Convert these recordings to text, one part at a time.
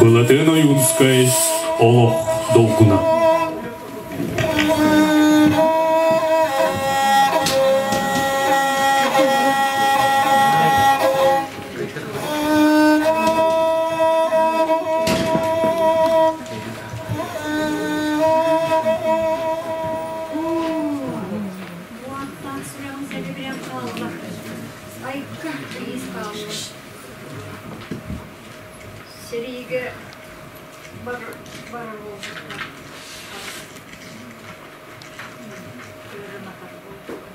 Былатыан Ойуунскай Олох долгуна. Уоттаах сүрэҕим сэлибирээн хаалла. Айка тыйыс хаалла. Сэриигэ бар барар буолбуттар. Ыарыматар буолбуттар.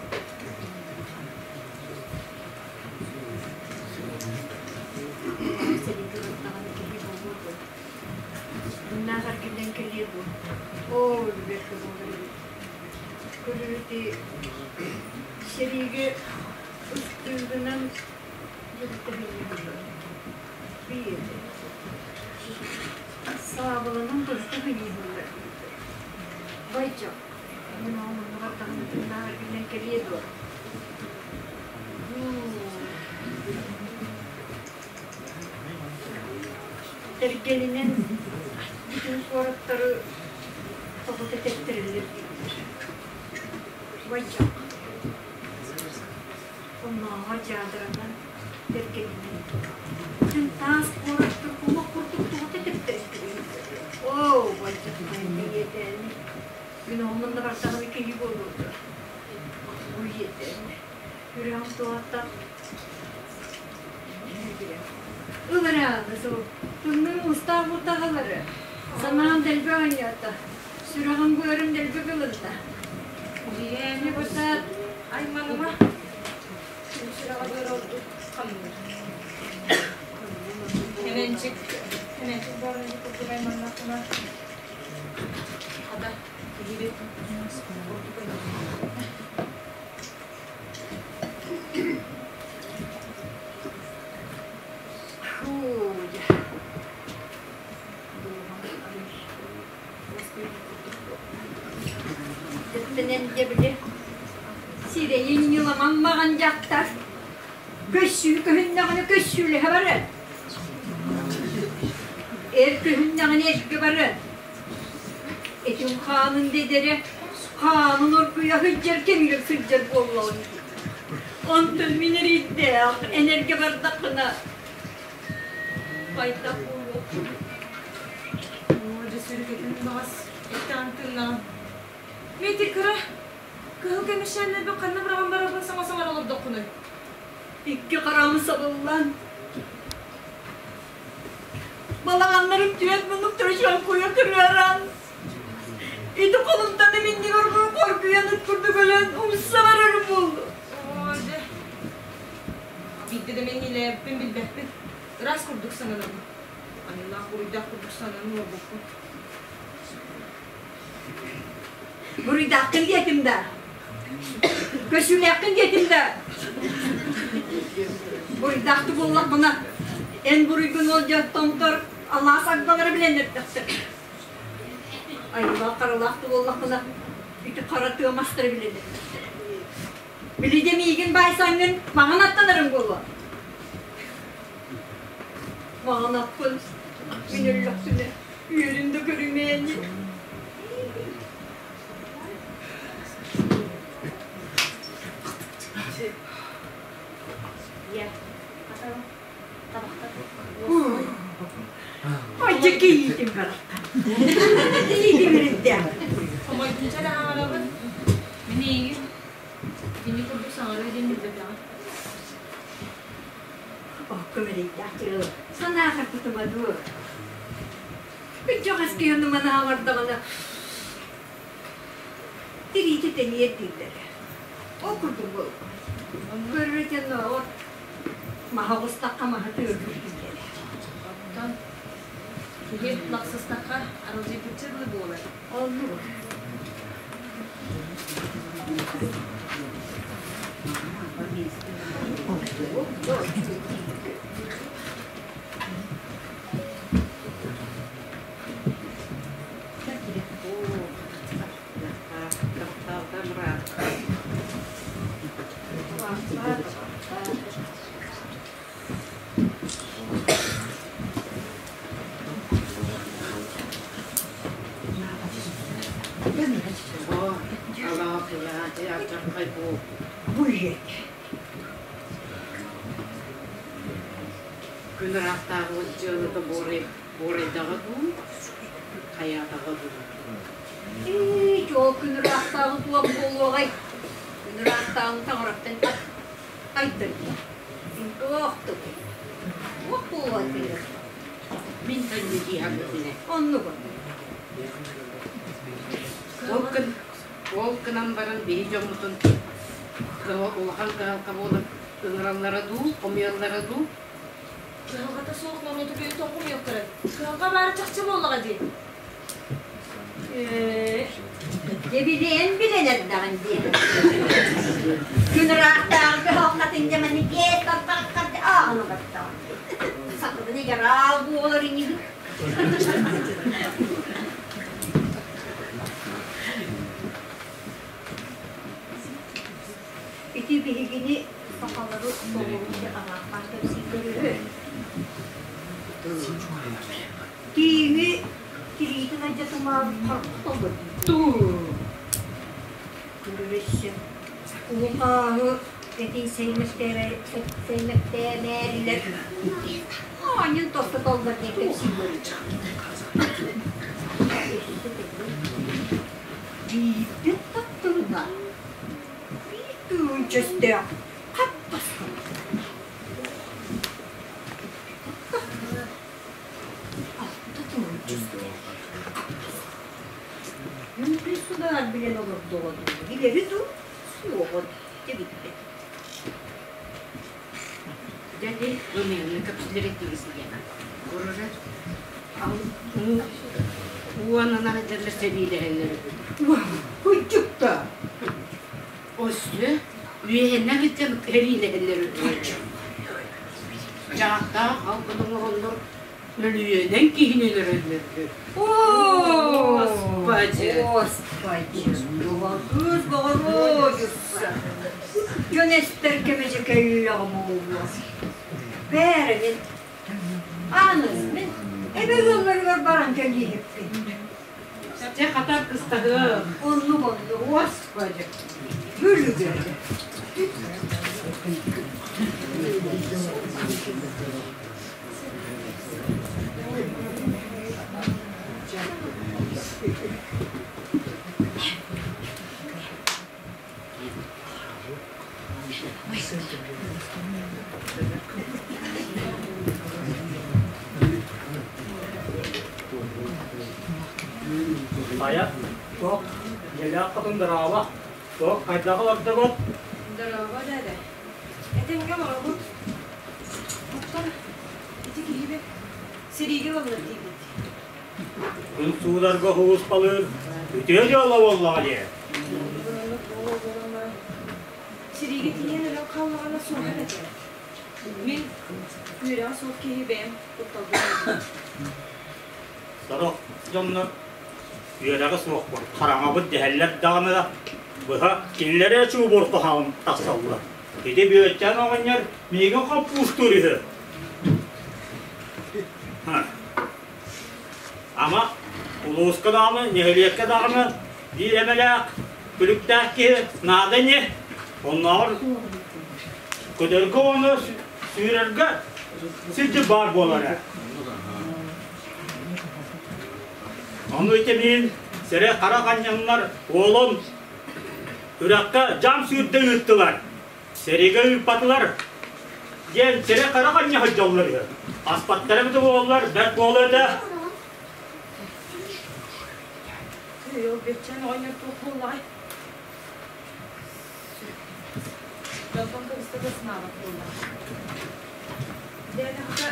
Сэриигэ баттаҕына киһи буолуо дуо? Муннаах эргиллэн кэлиэ дуо? Оо, үлүгэр буолар эбит. Көрүүти сэриигэ ыстыыгынан дьарыктаһынньыгыллар. Биир. Саабыланан бырта хынньыһыллар. Байча, мин ол муннугар даҕаны тыыннаах эргиллэн кэлиэ дуо? Тэргэнинэн бүтүн куораттары тоҕута тэптэрэллэр дииллэр. Байчак. Оннооҕор дьаадыранан тэргэнинэн бүтүн таас куораттар кумах курдук тоҕута тэптэрэллэр. Оо, Байчак ийэтээни. Мин ол манна бардаҕына киһи буолуо дуо? Бу ийэтээни. Үрэҕим туһаттан Ыларааны сыл тымныы муустаах бутаҕалары санаам дэлби оонньоото, сүрэҕим быарым дэлби кылынна. Дьиэни бутаат айманыма сүрэҕэ быара ордук хамныыр. Кэнэнчик, кэнэнчик баарынньык курдук айманнахпына, хата, киһи ордук айманна. Дьэттэнэн дьэ били сирэйин ньыламан маҕан дьахтар көссүү көһүннэҕинэ көссүүлэһэ барар. Эр көһүннэҕинэ эргэ барар. Этим хаанын дэдэрэ хаанын оргуйа сылдьар кэмигэр сылдьар буоллаҕын. Онтон мин эрэйдээх энэргэ бардаххына хайдах буолуохпун? Оо, дьэ сүрүкэтин баҕас эттэҕин тыыннаҕын. Мити кыра кыһыл көмүсчээннэрбин ханна быраҕан барарбын саҥа-саҥара олордоххунуй? Икки хараҕым сабыллан Балаҕаннарым түөрт муннук трощанкуйа кырыаран, ити холумтаны минньигэр хоргуйан ыт курдук өлөн умса барарым буоллу. Оо, дьэ, биирдэ да мин илээбиппин билбэппин. Ыраас курдук сананабын. Аньыылаах буруйдаах курдук сананан олорбуппун. Буруйдааххын диэтим да. Көсүүлээххин диэтим да. Буруйдаахты буоллахпына, эн буруйгун ол дьон томтор алаас агдалара билэн эрдэхтэр. Айылаах харалаах да буоллахпына, ити хара тыа мастары билэн эрдэхтэр. Били дьэ миигин баайсаҥҥын маҥан аттанарым буолуо. Маҥан аппын мин өллөхпүнэ үөрүн да көрүмээни. Ой, кийиитим бараххан. Кийиитим ирдэ. Хомойдунча да хаҥарабын. Мин эйигин кини курдук саҥарыы диэн билбэтэҕим. Окко мэрийдээх дьыл. Санаахар тутума дуу. Кырдьаҕас киһи ону маны аҥардаҕына тириитэ тэнийэр дииллэрэ. Ол курдук буолла. Көрүтэн от маһа оҕустахха маһы тыырбыт дииллэрэ. Оттон киһи лахсыстахха аралдьыйбычча дылы буолар. Оннук. Бу Күн ыраахтааҕыбыт дьыалата буорайдаҕа дуу, хайаатаҕа дуу? Ии, ол күн ыраахтааҕы туох буолуоҕай? Күн ыраахтааҕын таҥараттан айдарда. Туох тугуй? Туох буолуон билэр. Мин төннү дии саныыбын. Оннук. Ол гын, ол гынан баран биһи дьоммутун улахан кыһалҕа буолан ыҥыраллара дуу, хомуйаллара дуу? Кыһалҕата суох норуоту бүөтүн хомуйуохтара. Кыһалҕа баара чахчы буоллаҕа дии. Ээ, Дьэ билэн билэн эрдэҕин дии. Күн ыраахтааҕы кыһалҕатын дьэ маны киэт тарбаххар ааҕын олортоҕун. Сатыбын ыйараал буолар инигин. Ити биһигини сахалары толорууга анаахпаан кэпсииллэр үһү. Тииҥи тириитин алдьатымаабыт харах толордуу. Көрүөссүн. Улукааһы этин сэймэктээмээрилэр аанньын тостотоллор диэн кэпсииллэр Биирдэ тапталына биир тыын чөстөөх хаттаспыт. Алта тыын чөстөөх Мүнкүн судаар билэн олордоҕо дуу, билэри дуу, суоҕун дебиппит. Дьэ, ымыйаны көпсүлэр этигис диэн. Урурар уонунан дьаллар сэриилэһэллэр үһү. Куйдьукта! Өссө үөһэннэр сылдьан сэриилэһэллэр үһү. Дьааттаах алгын оҥороннор мөлүйүөнэн киһини өлөрөллөр үһү. Господи! Господи! Кыыс Боҕоруодьусса! Дьон эстэр кэмэ дьэ кэллэҕэ буолуо. Бээрэ мин Ааныс, мин эбэ ыалларыгар баран кэлииһикпин. Дьэ хата кыстаһыам. Оннук оннук. Господи! Бүлүгэр. Хайа, туох, дьиэлээх хотун дорообо. Туох, хайдах олордугут? Дорообо, дядя. Этэҥҥэ олоробут. Оттон ити киһибит сэриигэ ыллар диибит. Күн суударга уһугуспалыыр үтүө дьыала буоллаҕа дии. Сэриигэ тиийэн өлөн хааллаҕына суоһар этэ. Мин үөрэҕэ суох киһи бэйэм кутталбын Сорох дьоннор үөрэҕэ суохпут, хараҥабыт дэһэллэр даҕаны да, быһа кинилэри чуубур хоһоон тахсаллар. Ити Бүөтчээн оҕонньор миигин хоппуустуур үһү. Ама улууска даҕаны, нэһилиэккэ даҕаны биир эмэлээх, күлүктээх киһи наада ини. Оннооҕор көтөргө уонна сүүрэргэ сирдьит баар буолара. Ону ити мин сэрэ хара ханньаннар уолун үрэххэ дьаам сүүрдэ ыыттылар. Сэриигэ ыыппатылар диэн сирэ хара ханньа сылдьаллар үһү. Аспаттара эбитэ буоллар, бэрт буолуо этэ. Тыый, ол Бүөччээн оҕонньор туох буоллаҕай? Дьонтон кыбыста да санаабат буолла. Дээдэхэ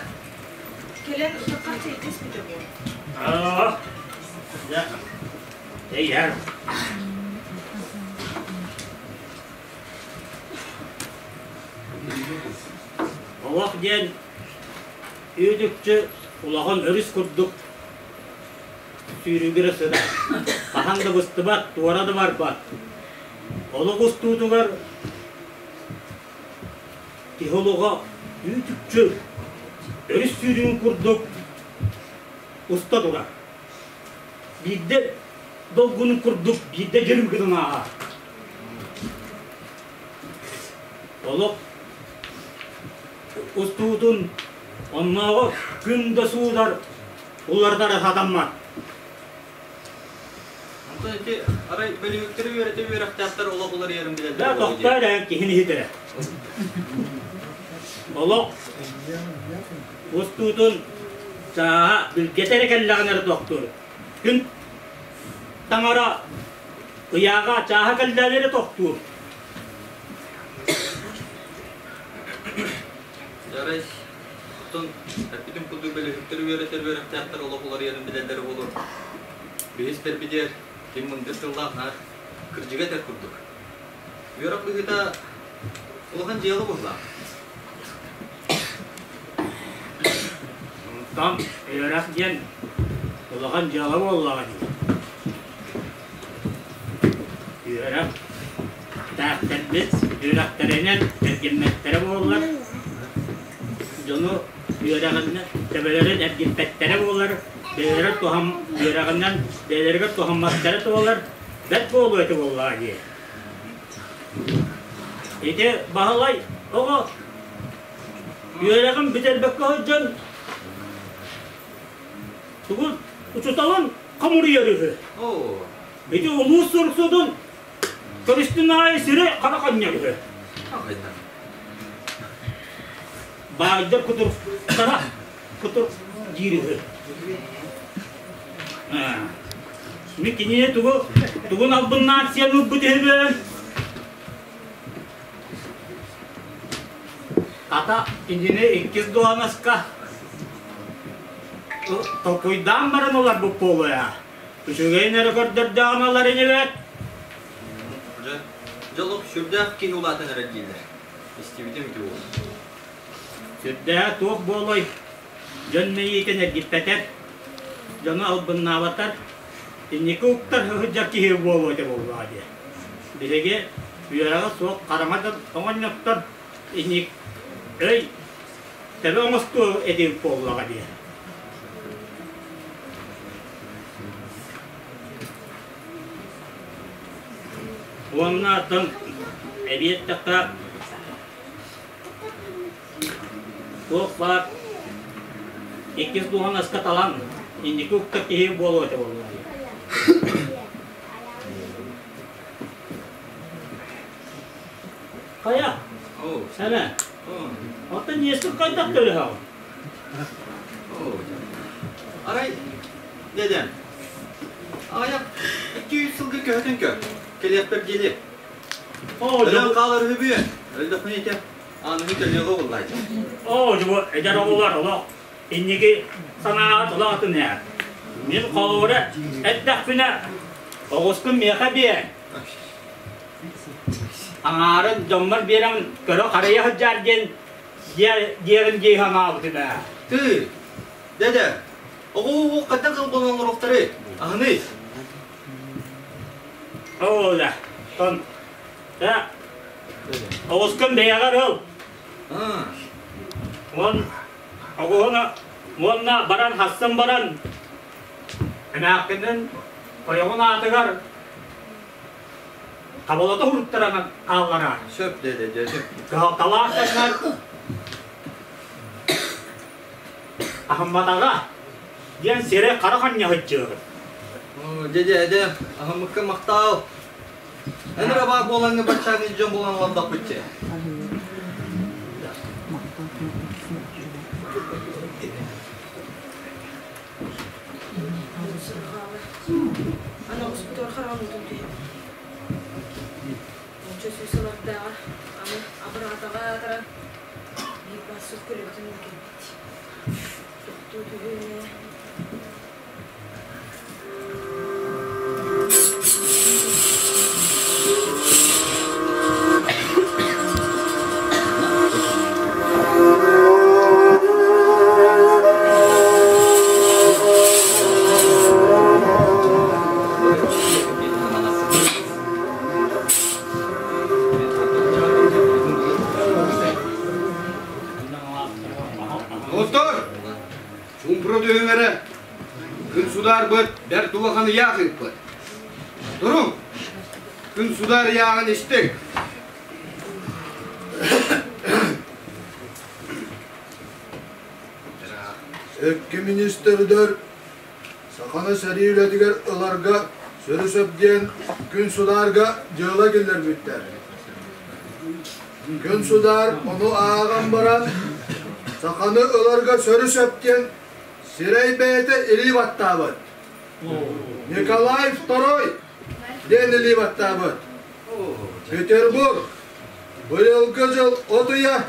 кэлэн утаххар чэйдэ испитэ буол. Аа, дьэ, эйэр. Олох диэн үүт-үкчү улахан өрүс курдук сүүрүүгүрэ сытар. Хаһан да быстыбат, туора да барбат. Олох устуутугар киһи олоҕо үүт-үкчү өрүс сүүрүүн курдук уста турар. Биирдэ долгунун курдук биирдэ дьырым гынан ааһар. Олох устуутун оннооҕу күн да суудар уларытара сатаммат. Онтон ити арай бөлүһүктэри үөрэтэ үөрэхтээхтэр олох уларыйарын билэллэр Да буолуо тохтоо дии. эрэ киһини иһитэрэ. Олох устуутун чааһа билгэтэ эрэ кэллэҕинэ эрэ тохтуур. Күн таҥара ыйааҕа чааһа кэллэҕинэ эрэ тохтуур. Арай оттон эппитим курдук бөлүһүктэри үөрэтэр үөрэхтээхтэр олох уларыйарын билэллэрэ буолуо. Биһис тэрбидиэр ким мындыр тыллаах наар кырдьыга этэр курдук. Үөрэх быһыыта улахан дьыала буоллаах. Онтон үөрэх диэн улахан дьыала буоллаҕа дии. Үөрэх тээхтэрбит үөрэхтэринэн эргиммэттэрэ буоллар, дьону үөрэҕинэн төбөлөрүн эргиппэттэрэ буоллар, бэйэлэрэ туһам үөрэҕинэн бэйэлэригэр туһамматтара буоллар, бэрт буолуо этэ буоллаҕа дии. Ити Баһылай оҕо үөрэҕин бүтэрбэккэ сылдьан тугун учууталын хомуруйар үһү. Ити улуус суруксутун көрүстүн аайы сири хара ханньар үһү. Баайдар кутуруктара кутурук диир үһү. Мин кинини тугу тугун албыннаан сиэн ылбыт үһүбүн. Хата кинини иккис дуоһунаска толкуйдаан баран ыларбыт буолуо. Үчүгэйин эрэ көрдөрдөҕүнэ ылар инибэт. Дьэ, дьолук сүрдээх киһи улаатан эрэр дииллэр. Истибитим ити уол. Сүрдээҕэ туох буолуой? Дьон мэйиитин эргиппэтэр, дьону албыннаабатар, инники уктар сылдьар киһи буолуо этэ буоллаҕа дии. Биһиги үөрэҕэ суох хараҥа да оҕонньоттор инник өй төбө оҥостуо этибит буоллаҕа дии. Уонна оттон эбии эттэххэ туох баар иккис дуоһунаска талан инники укта киһи буолуо этэ буоллаҕа. Хайа, Сэмэ, оттон иэскин хайдах төлөһөҕүн? Арай, дедем, аҕыйах 200 сылга көһөтөн көр, кэлиэхпэр диэри. Өлөн хаалар үһүбүөн, өллөхпүнэ ити аныгы төлүөҕэ буоллаай. Оо, дьубу эдэр оҕолор олох инники санааҕа тулаатын ээ. Мин холобура эттэхпинэ, оҕускун миэхэ биэр. Аҥаарын дьоммор биэрэн көрө-харайа сылдьаар диэн диэҕин дии санаабытым ээ. Тыы, дедэ, оҕо хайдах ылбан олоруохтарый? Аһыный? Оо, да. Тон, да. Оҕускун бэйэҕэр ыл. Уон оҕуһуна уонна баран хассын баран эмээххинин тойоҕун аатыгар Хабалата уруттаран хааллараар. Сөп, дede, дede. Кыһалталаах кэмҥэр аһымматаҕа диэн сири хара ханньаһыччыыр. Дede, эде, аһыммыкка махтаал. Эн эрэ баар буолаҥҥа баччааҥҥы дьон буолан олордохпут дии. Аны оҕуспут. Хараҕым уутун түһэбин. Уонча сүүс сыллардааҕар аны абыраатаҕа аатыран биир барсык көлөбүтүн ыла кэлбит. Тохтуу түһүө Доҕоттор, чуумпура түһүҥ эрэ. Күн судаарбыт бэрт улахан ыйаах ыыппыт. Туруҥ, күн судаар ыйааҕын истиҥ. Икки министрдэр Саханы сэрии үлэтигэр ыларга сөрү-сөп диэн Күн Судаарга дьыала киллэрбиттэр. Күн Судаар ону ааҕан баран саханы ыларга сөрү-сөп диэн сирэй бэйэтэ илии баттаабыт. Николай Второй диэн илии баттаабыт. Петербург быйылгы дьыл от ыйа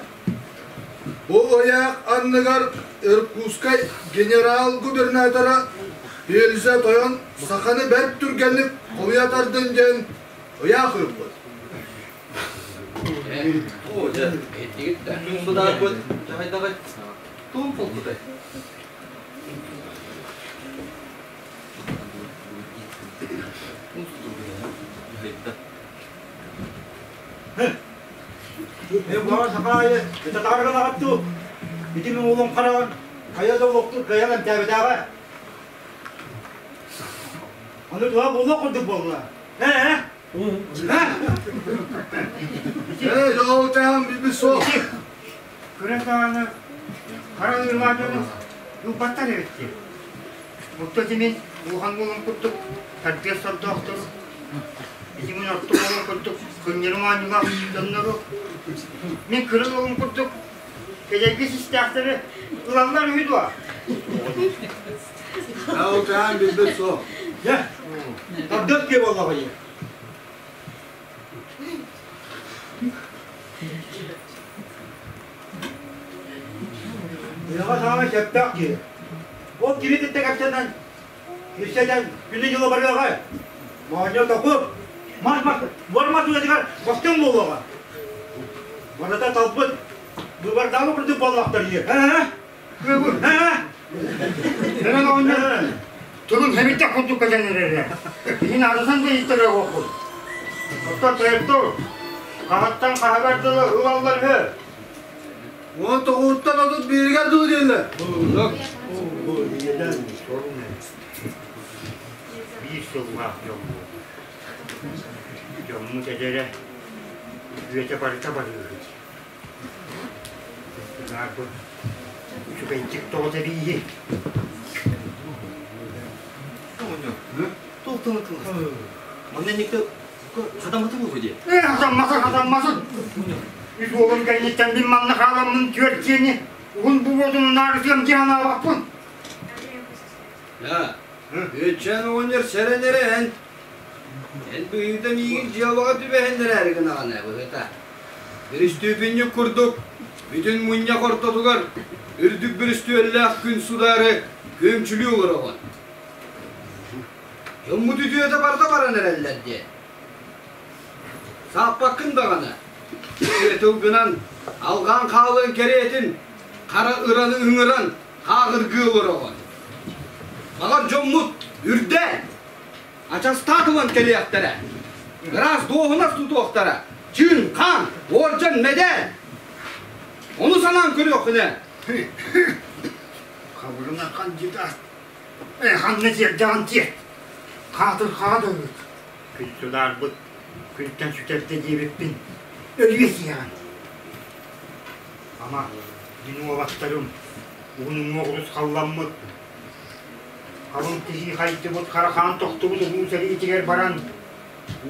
Бу ыйаах анныгар Иркутскай генерал-губернатора Пельза тойон саханы бэрт түргэнник хомуйа тардын диэн ыйаах ыыппыт. Оо, дьэ, күн судаарбыт дьаһайдаҕай туом холкутай? Баҕар сахаайы татааргын аҕаттуу ити мин уолум хараҕын хайа да олохтуур кыайан эмтээбэтээҕэ. Аны туһа буолуох курдук буолла. Ээ? Ээ, дьолутаан билбит суох. Көрөн даҕаны хара ыырмаа дьону ылбаттар эбит дии. Отто ити мин улахан уолум курдук тардыас сордоохтор, ити мин орто уолум курдук көннөрү моонньулаах дьоннору, мин кырын уолум курдук кэдэрги систээхтэри ылаллар үһү дуо? Дьолутаан билбит суох. Дьэ, тардыас киһи буоллаҕа дии. Ыаҕа саамай сөптөөх киһи. Ол киһи кытта кэпсэтэн, кэпсэтэн күнү-дьылы барыаҕа. Моонньо токур, мас-мас, буор-мас үлэтигэр бастыҥ буолуоҕа. Барыта талбыт, быыбардаабы курдук буоллахтар дии. Ээ? Ээ? Нөрөн оҕонньор тылын хэбирдэх курдук кэтэн эрэрэ. Иһин арысан да иһиттэрэ оҕоккун. Оттон тойоттор хаһаттан хаһыгар дылы ылаллар үһү. 19-тан 31-гэр дылы дииллэр. Биир сыллаах дьоммут. Дьоммут эдэрэ үөтэ барыта барыыһыт. Тыынаарбыт үчүгэйдик тоҕо тэбииһи. Туох тылы тылы? Манна инникте хатамматы буолуо дии. Ээ, хатамматын, хатамматын. Үс уолум кэнниттэн мин манна хааламмын түөрт дьиэни уһун буруотун унаарытыам дии санаабаппын. Да, Үччэн оҕонньор сэрэн эрэ эн. Эн быһыыта миигин дьыалаҕа түбэһиннэрээри гынаҕын ээ быһыта. Бүрүстүүпүнньүк курдук бүтүн мунньах ортотугар үрдүк бүрүстүөллээх күн судаары күөмчүлүү олороҕун. Дьоммут үтүөтэ барыта баран эрэллэр диэн. Сааппаккын даҕаны. Тылгынан алҕаан хаалыан кэриэтин хара ыраны ыҥыран хааҕыргыы олороҕун. Баҕар дьоммут үрдээн, ачастаат ылан кэлиэхтэрэ. Ыраас дуоһунас тутуохтара. Чыын, хаан, уордьан, мэдээн. Ону санаан көрүөххүнэ. Хабырына хандьытаат Ханна тиэрдэҕин тиэрт, хаатырҕаҕа да ыыт. Күн судаарбыт күнтэн сүтэрдэ диэбиппин өлүө сиэҕин. Ама мин уолаттарым уһун уҥуох урусхалламмыт, халыҥ тиһии хайдыбыт хара хаан тохтубут улуу сэриитигэр баран,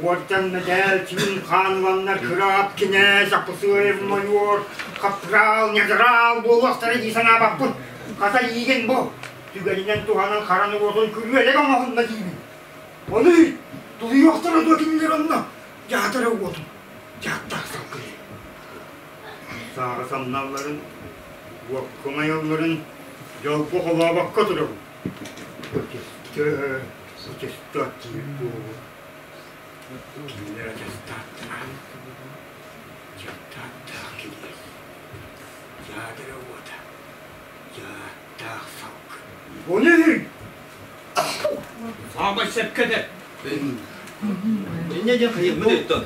уордьан мэдээл чыын хаан ыланнар кыраап кинээс, апысыар, майор, капрал, ньадьараал буолуохтара дии санаабаппын. Хата иигин бу Түгэнинэн туһанан харан уотун күрүөлэк оҥоһунна диибин. Ону тулуйуом. Утуйуохтара дуо кинилэр онно? Дьаатара уотун, дьааттаах салгыны. Саара самналларын, уоккун айалларын дьолго холообокко турабын. Ытыста, ытыста диир буолуо. Кинилэр ачастааттара, дьааттаах кинилэр. Дьаатара уота, дьааттаах салгын. Ону үһүй! Саамай сөпкө этэр. Инньэ диэн хайыахпыт өттөн.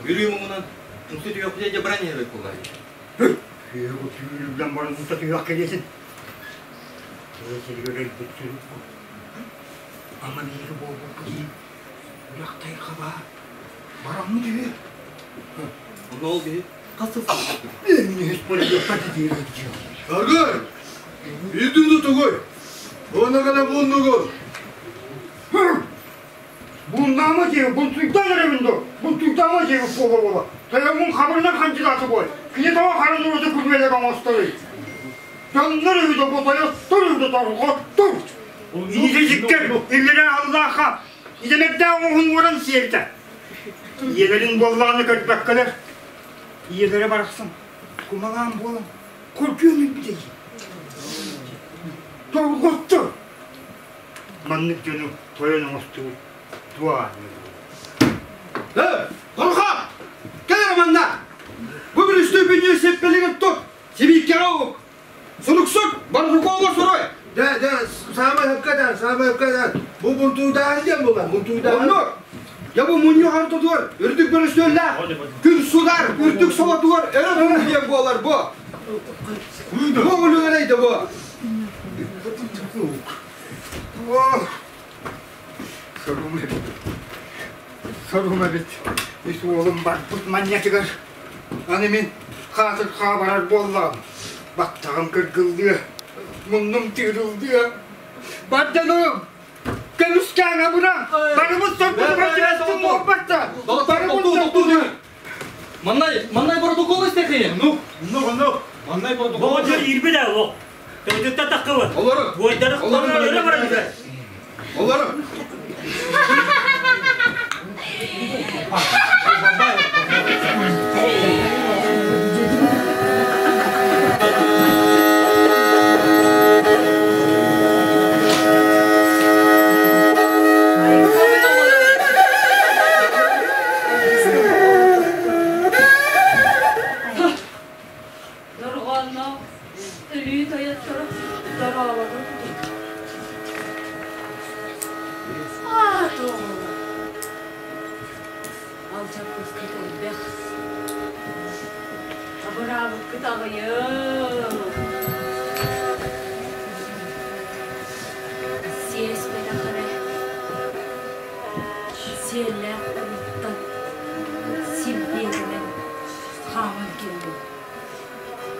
Үрүү муҥунан умса түһүөхпүт дьэ баран иһэр буоллар. Күөгү түүрүллэн баран умса түһүөх кэлиэсин. Тыа сиригэр өлбүт сүрүккү. Ама биһиги буолбуппут дии. Үрэх тайҕа баар. Бараммыт үһү. Онно ол биһи хас сыл сылдьыбыт? Үһүс полиграфта диир Аргыр! Үйдүнү тугуй? Уонна гана бууннугун? Буннама диye, бунтуйдан эрэбин до, бунтуйдама диye буола буола. Тайаммын хабырынан хандьыдааты бой. Кини тоҕо харын уруту күрүөлэг оҥосторуй. Дьоннор үһү ботойоттор үһү торҕоттор. Иитэ иллэрэ аллааха идэмэрдээх оҥоһун уоран сиэбитэ. Ийэлэрин буоллаҕына көрбөккөлөр. Ийэлэрэ барахсан кумалаан буолан Көргүөн өлбүтэй. Торҕоттор. Маннык дьону тойон оҥостубут туо Э, Торха! Кэл эрэ манна! Бу бүрүстүүпүнньүү сиппилигин тут! Сибииккэҕэ ук! Суруксут, Барзукова суруй! Дэ, дэ, саамай сөпкө этэн, саамай сөпкө этэн. Бу бунтуйдааһын диэн буолар, бунтуйдааһын. Оннук! Дьэ бу мунньу хартотугар үрдүк бөрөстүөллээх, күн судар үрдүк солотугар өрө туруу диэн буолар бу. Бу үлүгэрэй да бу. Сорум эбит. Сорум эбит. Үс уолум барбыт манньатыгар. Аны мин хаатыр хаабарар буоллаҕым. Баттаҕым кыргыллыа, муннум тыырыллыа. Бардамым! Көмүскээн абыраҥ! Барыбыт сорбутугар түбэстим буолбатта! Барыбыт сорбутугар! Маннай, маннай протокол истэхи. Ну, ну, ну. Маннай протокол. Боо дьэ иирбит ээ ол. Төбөтүттэн таххыбыт. Олору. Буойдары Олору. өрө баран иһэр. Олору. Дорҕоонноох өлүү тойотторо дорооболор Аатоҕолор Алдьаппыккыт элбэх Абыраабыккыт аҕыйах Сиэспэтэх эрэ Сиэллээх ууттан силбиэтэнэн хааман кэллим.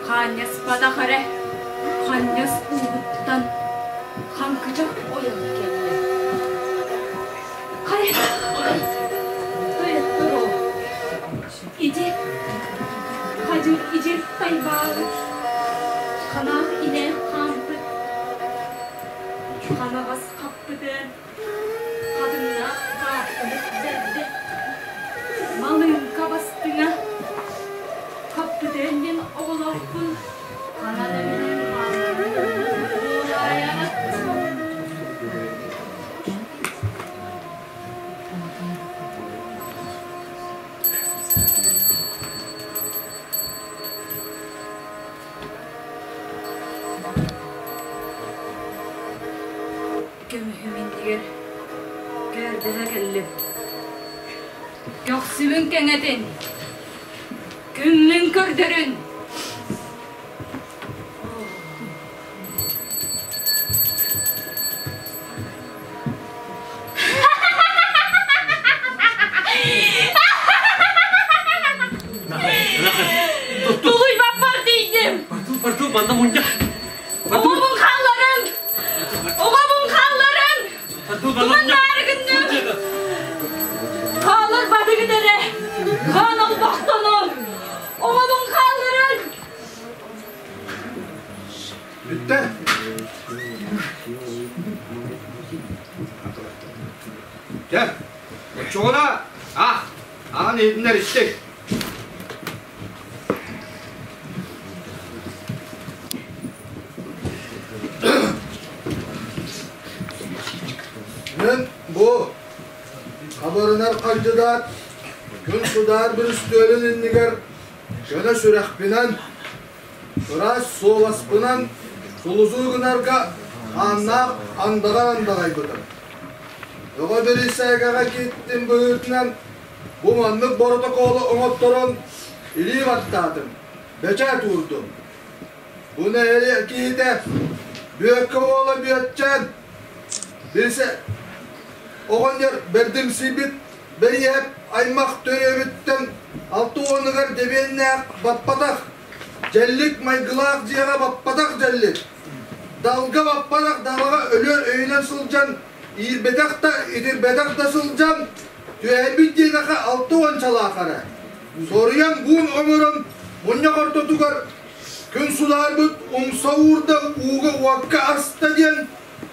Хаанньаспатах эрэ ханньас уугуттан хаҥкычах ойон кэллэ. Хайа, тойоттороо, ити хадьыр идьир тайбаабыт, ханаах инээх хаампыт, ханаҕас хаппытын Хатыҥнаах хааттыбыт бэрдэ, малыыҥка бастыҥа, хаппытыан диэн оҕолоохпун ханан эминэн буолаайаҕыт. Көмүһүм иннигэр көрдөһө кэллим. Көхсүбүн кэҥэтин, күммүн көрдөрүн. Тулуйбаппар тиийдим. Бартыл, бартыл, манна мунньах. Оҕобун хаалларын! Оҕобун хаалларын! Туманнаары гынным! Хаалар бадыгын эрэ! Хаан олбохтонон! Оҕобун хаалларын! Бүттэ. Чэ. Оччоҕуна ах, аҕан иһитиннэр истиҥ. Мин бу хабырынар хандьыдаат күн судаар бүрүстүөлүн иннигэр көнө сүрэхпинэн, ыраас суоласпынан сулусуу гынарга хааннаах андаҕар андаҕайбытым. Өҕө бирисээгэҕэ киттим быһыытынан бу маннык боротокуолу оҥотторон илии баттаатым, бэчээт уурдум. Бу нэһилиэк киһитэ Бүөккэ уола Бүөтчээн билсэ оҕонньор бэрдимсийбит Бэйиэп аймах төрүөбүттэн алта уонугар дэбиэннээх баппатах, дьэллик майгылаах дьиэҕэ баппатах дьэллик, далга баппатах далаҕа өлүөр өйүнэн сылдьан, иирбэтэх да итирбэтэх да сылдьан, түөһэйбит диэтэххэ алта уончалаах эрэ. Соруйан буун оҥорон мунньах ортотугар күн судаарбыт умса уурда ууга-уокка аста диэн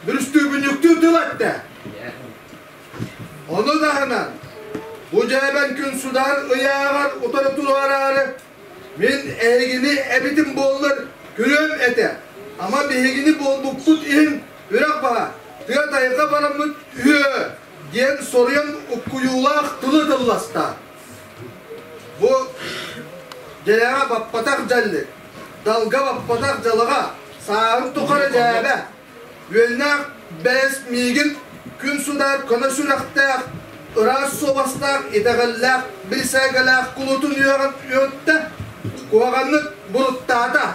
бүрүстүүбүнньүктүү тыл эттэ. Ону таһынан, бу дьээбэҥ күн судаар ыйааҕар утары туруораары мин эһигини эбитим буоллар күрүөм этэ. Ама биһигини буолбуппут иһин үрэх баһа, тыа тайҕа бараммыт үһүө диэн соруйан уккуйуулаах тылы тылласта. Бу дьэлэҕэ баппатах дьаллик, далга баппатах дьалаҕа, сааһын тухары дьээбэ, Үөннээх бэс миигин күн судаар көнө сүрэхтээх, ыраас суобастаах, итэҕэллээх, бирисээгэлээх кулутун үөҕэн үөттэ, куһаҕаннык буруттаата.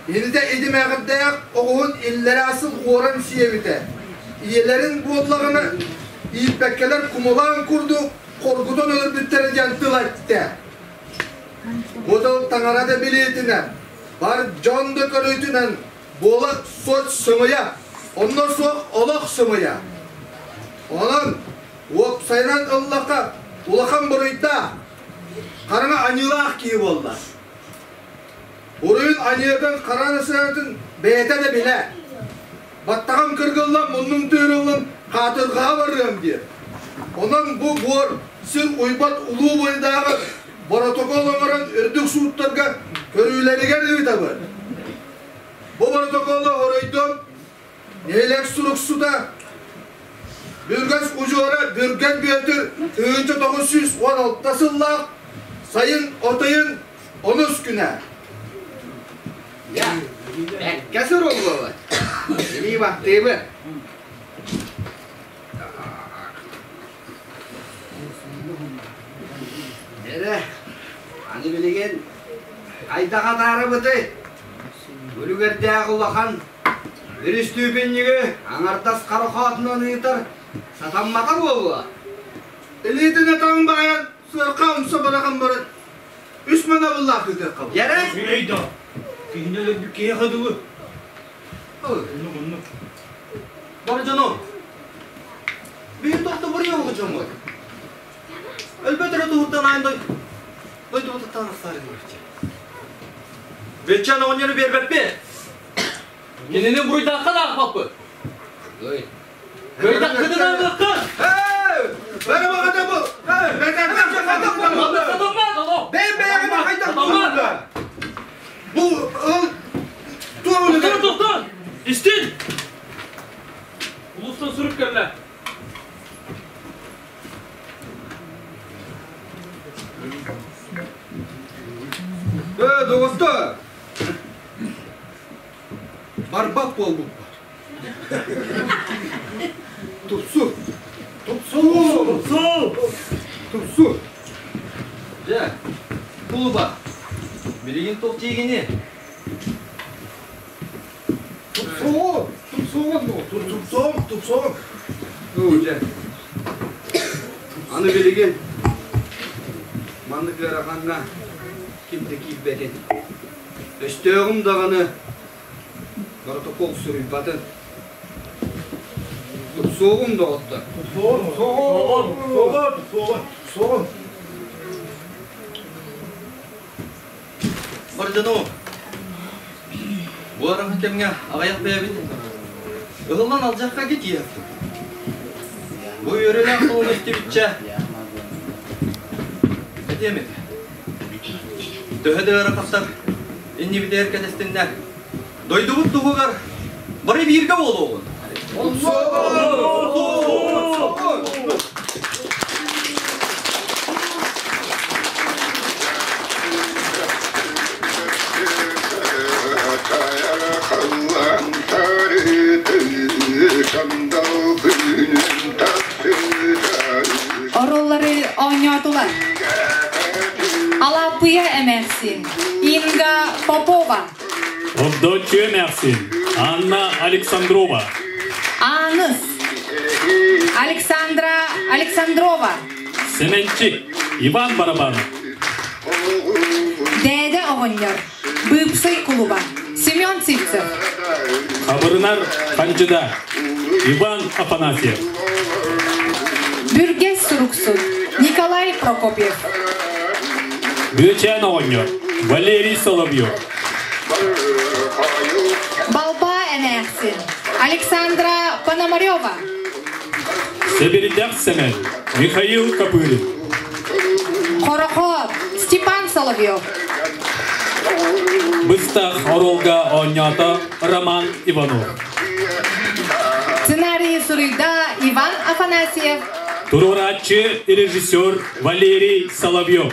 Инитэ идимэҕирдээх оҕуһун иллэрээ сыл уоран сиэбитэ. Ийэлэрин буоллаҕына ииппэккэлэр кумулаан курдук хоргутан өлөрбүттэрэ диэн тыл эттэ. Бу тыл таҥара да билиитинэн, бар дьон да көрүүтүнэн буола сот сымыйа, онно суох олох сымыйа. Онон уопсайынан ыллахха улахан буруйдаах, хараҥа аньыылаах киһи буолла. Буруйун аньыытын хара сыатын бэйэтэ да билэ. Баттаҕым кыргыллан, муннум тыырыллан хаатырҕаҕа барыам диэн. Онон бу буор сир уйбат улуу буруйдааҕы боротокуол оҥорон үрдүк сууттарга көрүүлэригэр ыытабыт. Бу боротокуолу оройдон нэһилиэк суруксута Бүргэс удьуора Бүргэн Бүөтүр 1916 сыллаах сайын отойун онус күнэ. Я, бэккэ суруллубут. Илии баттыыбыт. Эрэ, аны билигин хайдах атаарабытый? Үлүгэрдээх улахан Өрүстүүпүнньүгү аҥардас хара хоотунан ыытар сатаммата буолуо. Илиитин атаҕын баайан сыарха умса бырахан баран үс манабыллаах ыытыахха Ярэ? Үчүгэй да, киһини өлөрбүт киһиэхэ дылы. Оннук, оннук. Бар дьону, биир тохто буруйа дьоммут. Өлбөт эрэ туһуттан аан дойдубутуттан арахсаары гынарчы. Беччан оҕонньору биэрбэппин. Кинини буруйдаахха да аахпаппыт. Кыйдаххытына ылыаххын! Бары баҕата бу! Бэйэ-бэйэҕин хайдах буолла? Бу ыл туох Тохтон, тохтон! Истин! Улуустан сурук кэллэ. Ээ, доҕоттор! Барбат буолбуппар. Тупсу! Тупсу! Тупсу! Тупсу! Дьэ, кулуба, билигин туох диигини? Тупсугун! Тупсугун бу! Тупсуом, тупсуом! Ну, дьэ. Аны билигин маннык ыарахаҥҥа ким да киирбэтин. Өстөөҕүм даҕаны Протокол суруйбатын. Тупсуоҕум доҕоттор. Тупсуоҕун, тупсуоҕун, тупсуоҕун, тупсуоҕун. Бар дьону, бу араҥа кэмҥэ аҕыйах бэйэбит ыһыллан алдьархайга тиийэхпит. Бу үөрүүлээх суолу истибиччэ, этиэм этэ. Төһө да ыарахаттар иннибитигэр кэтэстиннэр, дойдубут туһугар бары бииргэ буолуоҕун. Оруоллары оонньоотулар. Алааппыйа эмээхсин Инга Попова. Овдоччу эмээхсин Анна Александрова. Ааныс Александра Александрова. Сэмэнчик Иван Барабанов. Дээдэ оҕонньор Быыпсай кулуба Семен Сивцев. Хабырынар Хандьыда Иван Афанасьев. Бүргэс суруксут Николай Прокопьев. Бүөчээн оҕонньор Валерий Соловьев. Балбаа эмээхсин Александра Пономарева. Сэбирдэх Сэмэн Михаил Копырин. Хорохоот Степан Соловьев. Быстах оруолга оонньоото Роман Иванов. Сценарийы суруйда Иван Афанасьев. Туруорааччы режиссер Валерий Соловьев.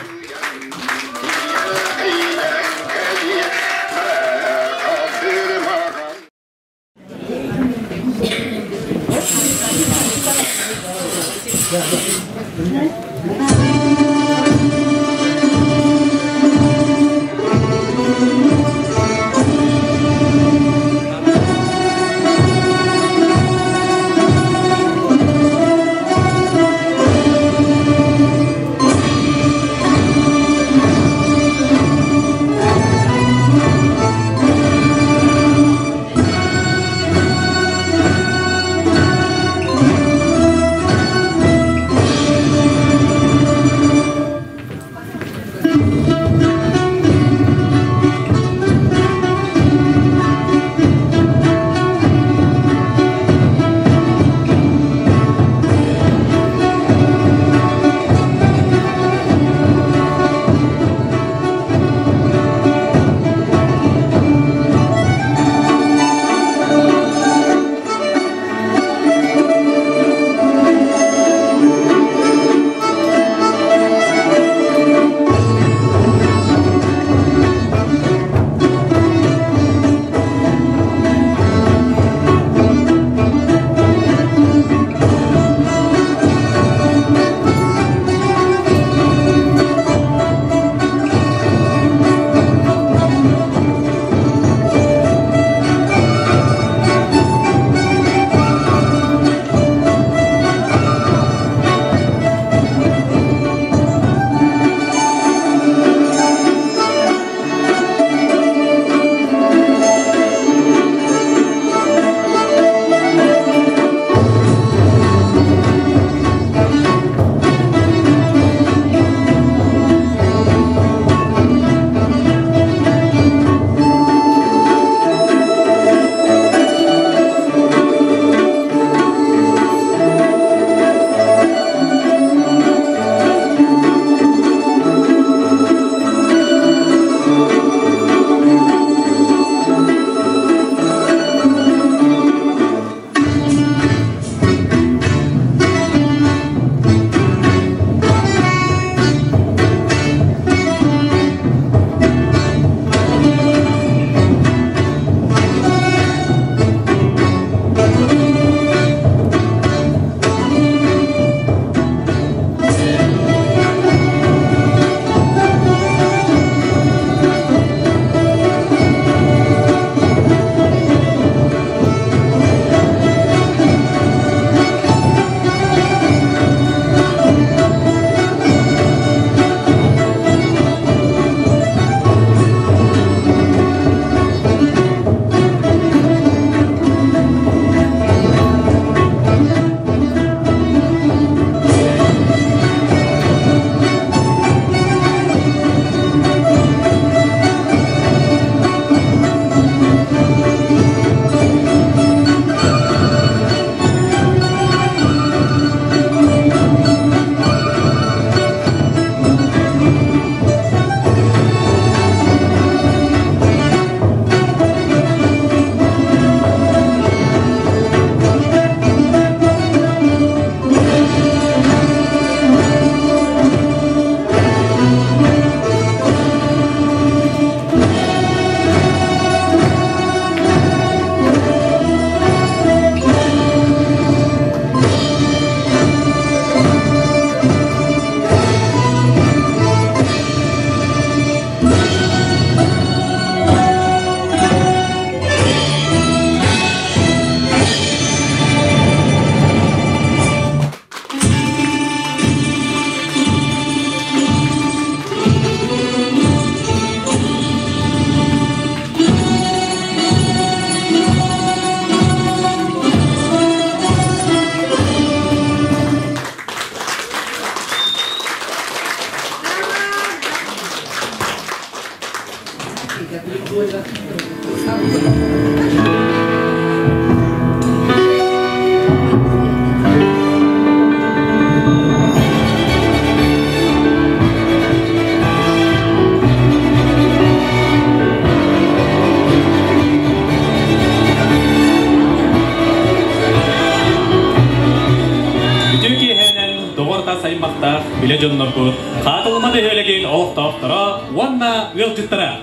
Чугас аймахтаах билэ дьоннорбут, Хаатылыма бөһүөлэгин олохтоохторо уонна ыалдьыттара.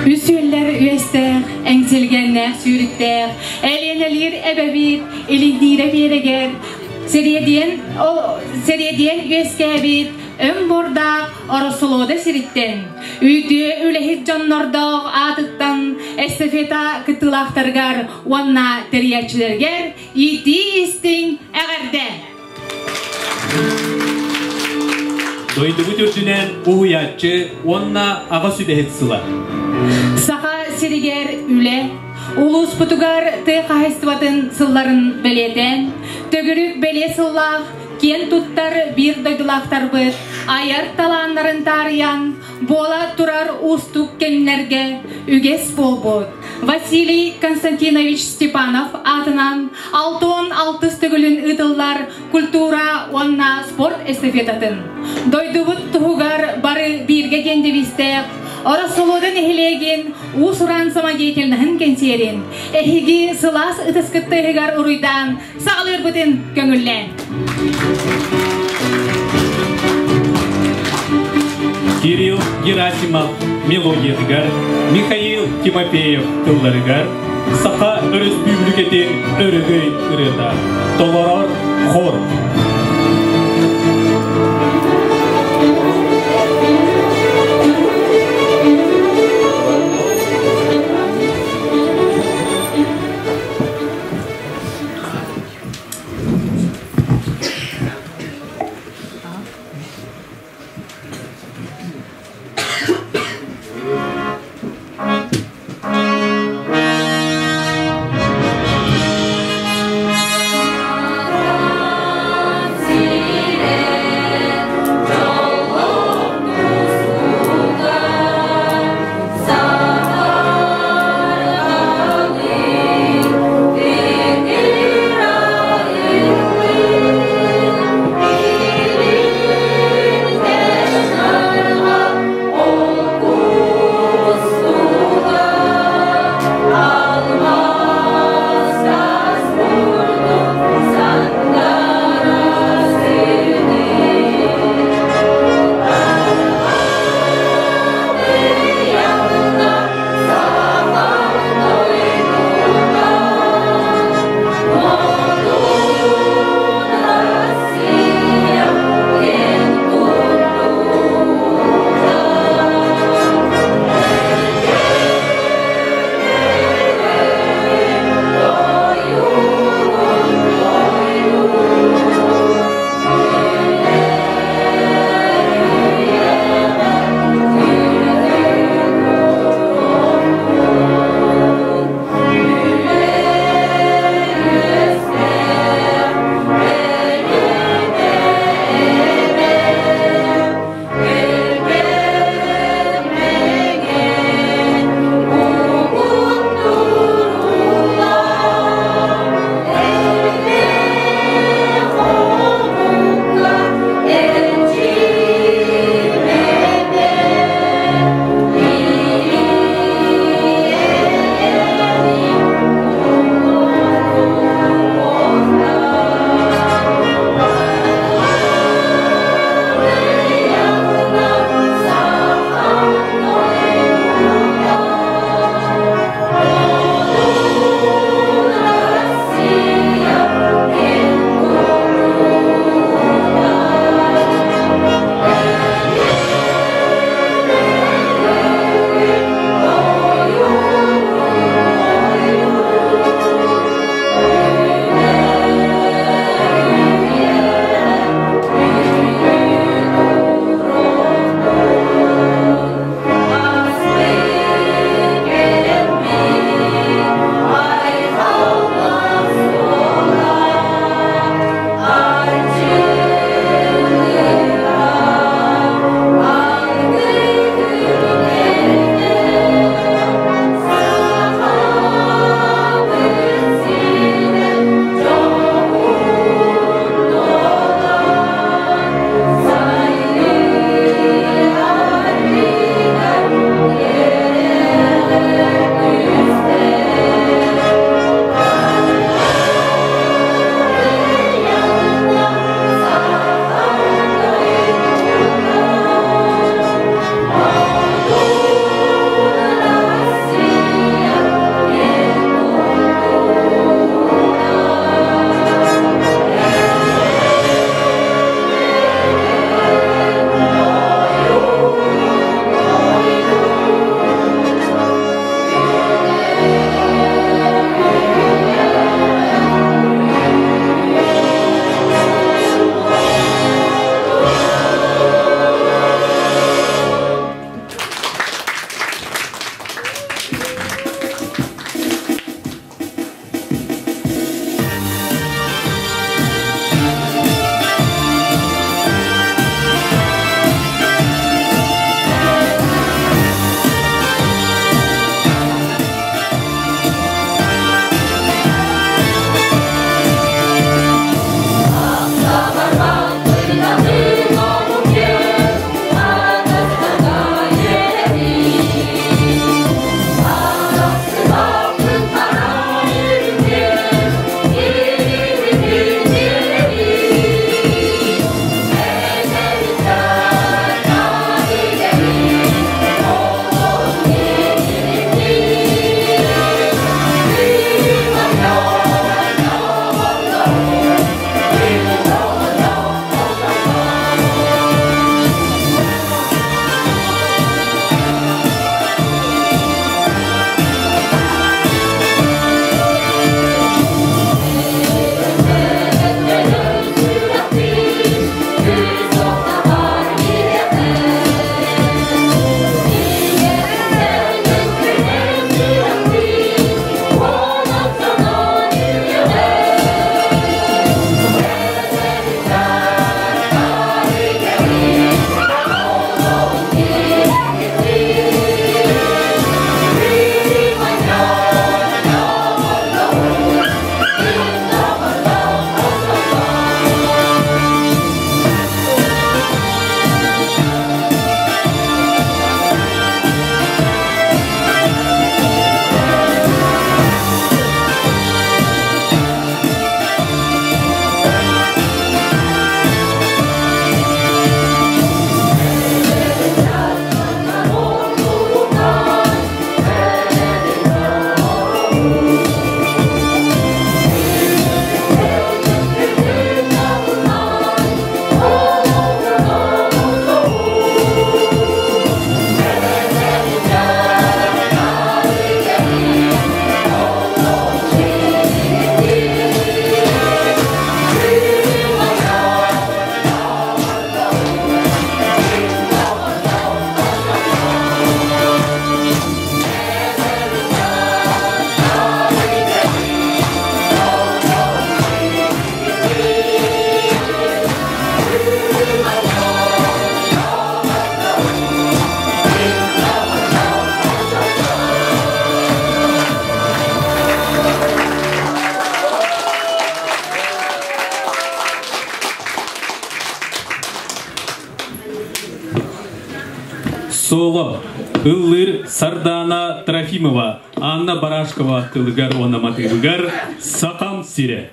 Үс үөллэр үөстээх, эҥсилгэннээх сүүрүктээх, Элиэнэлиир эбэбит, Илиндиирэ биэрэгэр, Сэриэдиэн, сэриэдиэн үөскээбит, өҥ буордаах Оросолода сириттэн, үтүө үлэһит дьоннордоох аатыттан эстафета кыттыылаахтарыгар уонна тэрийээччилэригэр иитии истиҥ эҕэрдэ! Дойдубут үрдүнэн уһуйааччы уонна аҕа сүбэһит сыла. Саха сиригэр үлэ, улууспутугар тыа хаһаайыстыбатын сылларын бэлиэтээн, төгүрүк бэлиэ сыллаах киэн туттар биир дойдулаахтарбыт айар талааннарын таарыйан, буола турар уустук кэмнэргэ үгэс буолбут Василий Константинович Степанов аатынан 66 төгүлүн ыытыллар культура уонна спорт эстафетатын дойдубут туһугар бары бииргэ диэн девизтээх Ороссолуода нэһилиэгин уус-уран самодеятельноһын кэнсиэрин эһиги сылаас ытыскыт тыаһыгар уруйдаан саҕалыырбытын көҥүллээн. Кирилл Герасимов мелодиятыгар, Михаил Тимофеев тылларыгар Саха Өрөспүүбүлүкэтин өрөгөй ырыата толорор хор. Соло ыллыыр Сардаана Трофимова, Анна Барашкова тылыгар уонна матыыбыгар «Сахам сирэ».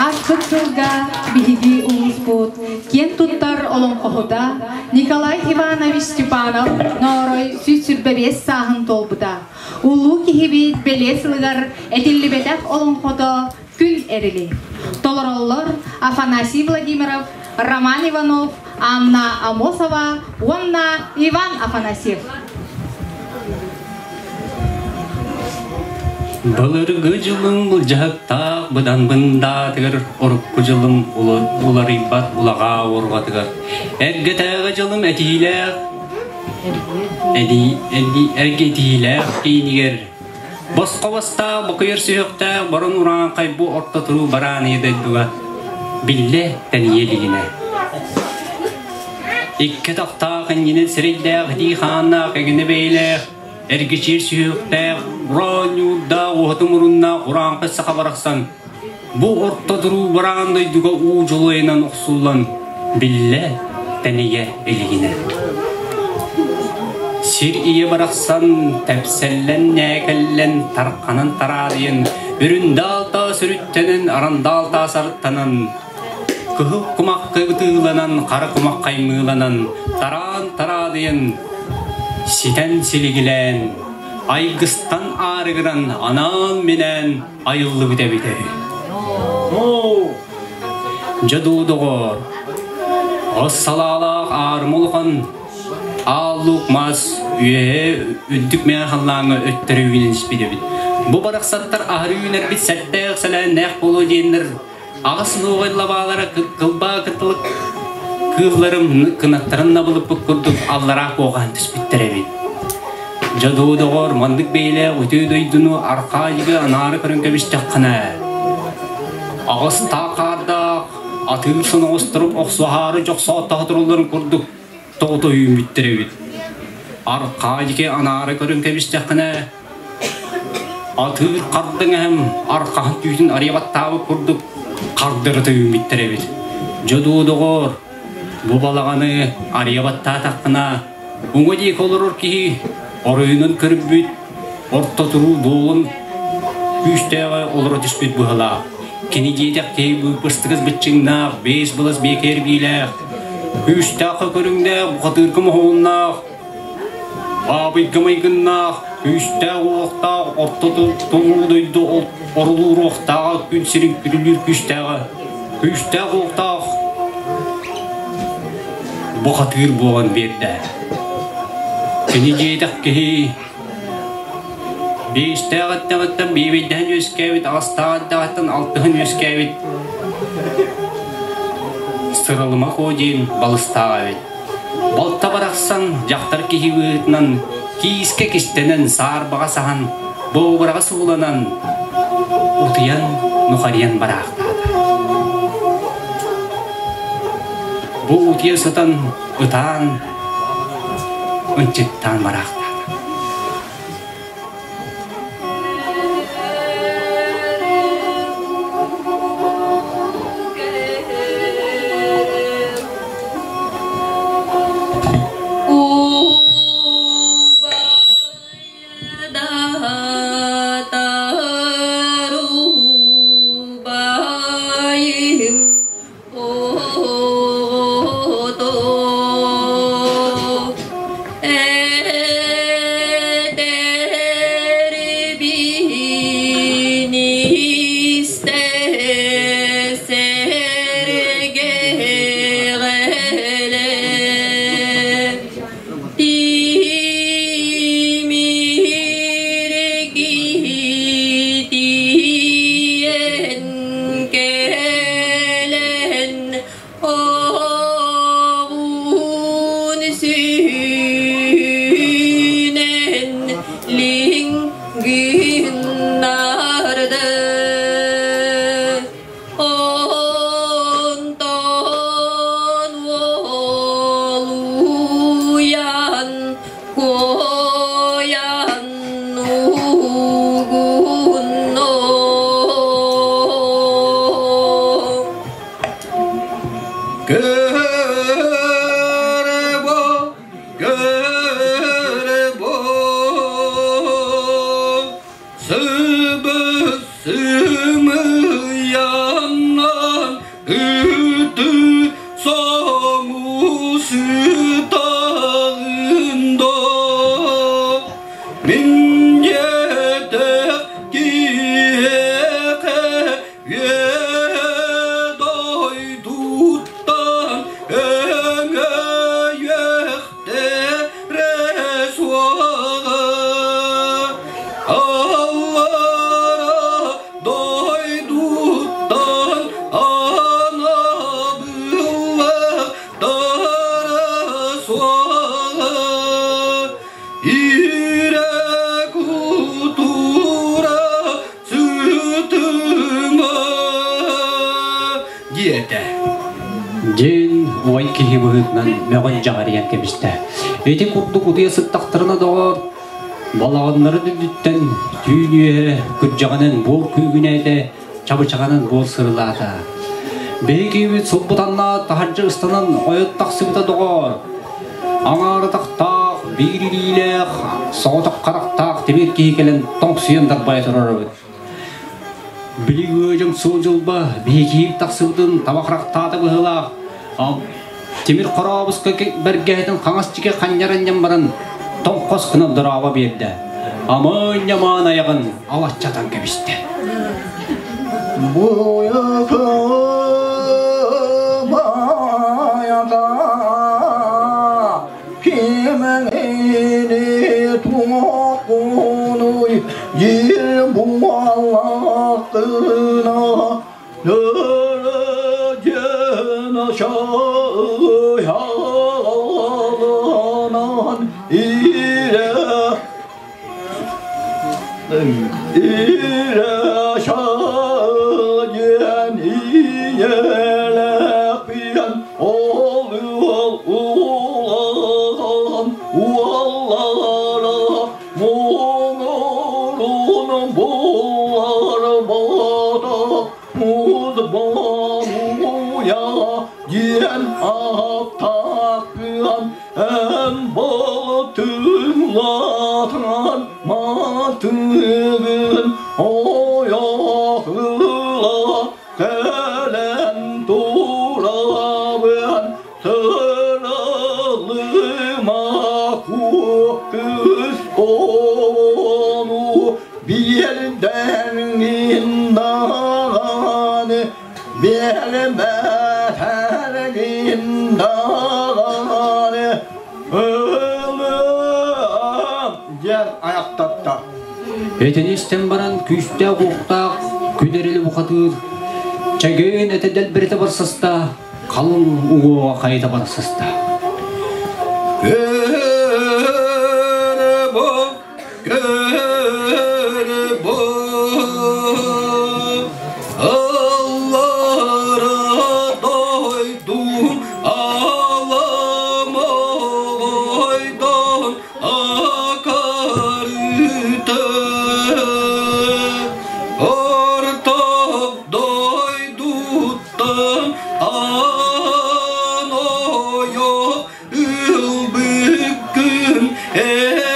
Ааспыт сылга биһиги улууспут киэн туттар олоҥхоһута Николай Иванович Степанов Ноорой 125 сааһын туолбута. Улуу киһибит бэлиэ сылыгар этиллибэтэх олоҥхото Күн эрили. Толороллор Афанасий Владимиров, Роман Иванов, Анна Амосова уонна Иван Афанасьев. Былыргы дьылым былдьаһыктаах быдан бындаатыгар урукку дьылым уларыйбат улаҕаа уорҕатыгар эргэтээҕи дьылым этиилээх эргитиилээх киинигэр босхо бастаах бокуйар сүһүөхтээх борон урааҥхай бу орто туруу барааныйа дойдуга биллэ тэнийэ илигинэ Икки атахтаах иннинэн сирэйдээх, итии хааннаах, эҥинэ бэйэлээх, эргичиир сүһүөхтээх, ураан ньуурдаах, уһаты муруннаах урааҥхай саха барахсан бу орто туруу бараан дойдуга уу дьулайынан охсуллан биллэ тэнийэ илигинэ. Сир ийэ барахсан тэпсэллэн нээкэллэн тарханан тараадыйан үрүндаал таас үрүттэнэн арандаал таас арыттанан Кыһыл кумах кыбытыыланан, хара кумах хаймыыланан, тараан тараадыйан, ситэн силигилээн, айгыстан аарыгыран, анаан-минээн айыллыбыт эбитэ үһү. Дьэ дуу, доҕоор, ос салаалаах аарыма улахан аал-луук мас үөһэ үрдүк мэҥэ халлааҥҥа өттөрү үүнэн испит эбит. Бу барахсаттар аһары үүнэрбит сэттээх-сэлээннээх буолуо диэннэр Аҕыс нуоҕай лабаалара кылбаа кытылык кыылларым кынаттарын набылыппыт курдук аллараа куоҕаһан түспүттэр эбит. Дьэ дуу доҕор, маннык бэйэлээх үтүө дойдуну архаайыга анаары көрөн кэбистэххинэ, аҕыс таа хаардаах, атыыр соноҕосторун охсуһаары дьохсооттоһо туралларын курдук тоҕута үүммүттэр эбит. Архаа диэки анаара көрөн кэбистэххинэ, атыыр хардаҥ эһэм архаһын түүтүн арыйа баттаабыт курдук хардырыта үүммүттэр эбит. Дьэ дуу, доҕоор, бу балаҕаны арыйа баттаатаххына, уҥа диэки олорор киһи оройунан көрбүт орто туруу дуолун күүстээҕэ олоро түспүт быһалаах. Кини диэтэх киһи быстыгас быччыҥнаах, бээс былас биэкэр биилээх, күүстээх көрүҥнээх, бухатыырга моһуоннаах, баабыйга майгыннаах, күүстээх уохтаах, орто туруу дойду орулууруохтааҕа күн сирин күрүлүүр күүстээҕэ, күүстээх уохтаах бухатыыр буолан биэрдэ. Кини диэтэх киһи биэстээх эттэҕиттэн биэбэйдэһэн үөскээбит, аҕыстаах эттэҕиттэн алтыһан үөскээбит Сыралыма Куо диэн балыстаах эбит. Балта барахсан дьахтар киһи быһыытынан киискэ кистэнэн саарбаҕа саһан, буобураҕа сууланан, утуйан нухарыйан бараахтаата. Бу утуйа сытан ытаан, ынчыктаан бараахтаата. Диэн уой киһи быһыытынан мөҕөн дьаҕарыйан кэбистэ. Ити курдук утуйа сыттахтарына доҕор, балаҕаннарын үрдүттэн түүн үөһэ күрдьэҕинэн буор күүгүнээтэ, чабычаҕынан буор сырылаата. Биһиги сылбытанна таһырдьа ыстанан ойот тахсыбыта доҕоор. Аҥаара тахтаах, биир илиилээх, соҕотох харахтаах тимир киһи кэлэн тоҥсуйан дарбайа турар эбит. Били ыадьым суол дьылба биһикиим тахсыбытын таба харахтаата быһыылаах. Тимир хорообуска бэргэһэтин хаҥас чике ханньаранньан баран тоҥхос гына дорообо биэрдэ. Амын-ньамаан айаҕын алаччатан кэбистэ. Муз диэн ааттаахпын эн болтуҥлатан матыгын ойох ыла кэлэн турабын сыралыма кыс ону биэрдэҥин даҕаны биэрбэтэргин даҕаны ылыам диэн аяқтатта. Этини истэн баран күүстээх-уохтаах күн эрили бухатыыр чэгиэн этэ дэлбэритэ барсаста, халыҥ уҥуоҕа хайыта барсаста. Көрө бу, көрө бу, Аллара дойдум аламойдон акарыта орто дойдуттан анойо ылбыккын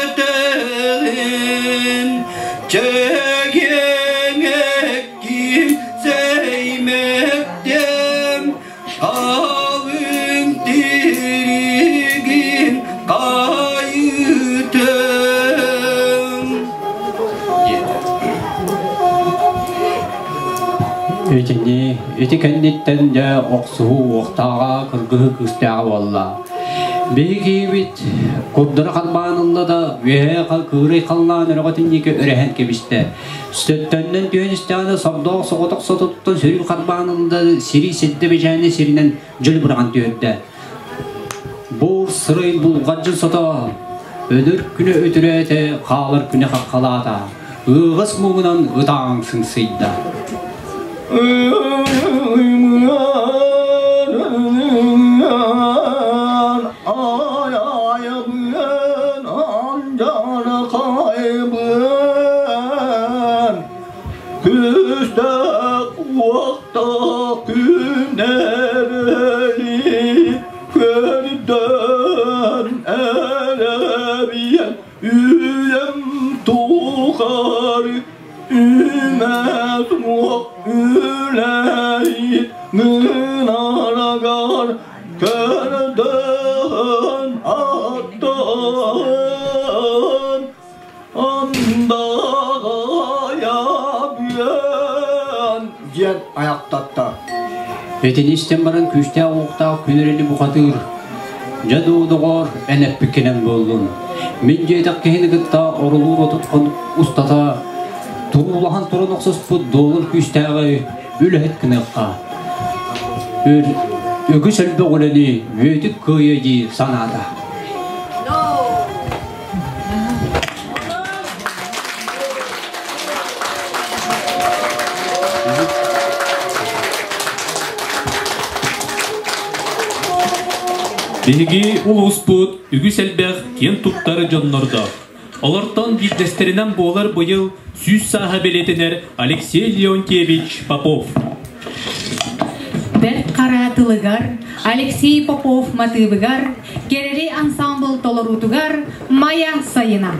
этэрин чэгиэҥэккин сэймэктем алын тиригин кайытым Итини ити кэнниттэн дьэ охсуһуу уохтааҕа, кыргыһыы күүстээҕэ буолла. Биһиги курдары харбаан ылла да, үөһээ кыырай халлаан өрөҕөтүн диэки өрөһөн кэбистэ. Төннөн түһэн истэҕинэ сордоох соҕотох сотуттан сөрүү харбаан ылла да, сири сирдэ бэдьээнэ сиринэн дьөлү быраҕан түһэрдэ. Бу сырай булҕадьын сото өлөр күнэ өтүрээтэ, хаалар күнэ хаххалаата. Ыаҕас муҥунан ытааҥ сыҥсыйда. Күстээх уохтаах күнэрэли көрдөөн эрэбиэн үйэм тухары үмэт уох үлэйит мынарагар көрдөөн аттан андаҕайабыан диэн аяқтатта. Этини истэн баран күүстээх уохтаах күн эрэли бухатыыр. Дьэ дуу, доҕоор, эн эппиккинэн буоллун. Мин дьиэтэх киһини кытта орулуур 30 хонук устата туруулаһан туран охсуспут дуолун күүстээҕи үлэһит гыныахха. Үгүс элбэх үлэни үөтүк кыайа дии санаата. Биһиги улууспут үгүс элбэх киэн туттар дьоннордоох. Олортон биирдэстэринэн буолар быйыл 100 сааһа бэлиэтэнэр Алексей Леонтьевич Попов. Бэрт Хара тылыгар, Алексей Попов матыыбыгар, Кэрэли ансамбл толоруутугар Майя Сайына.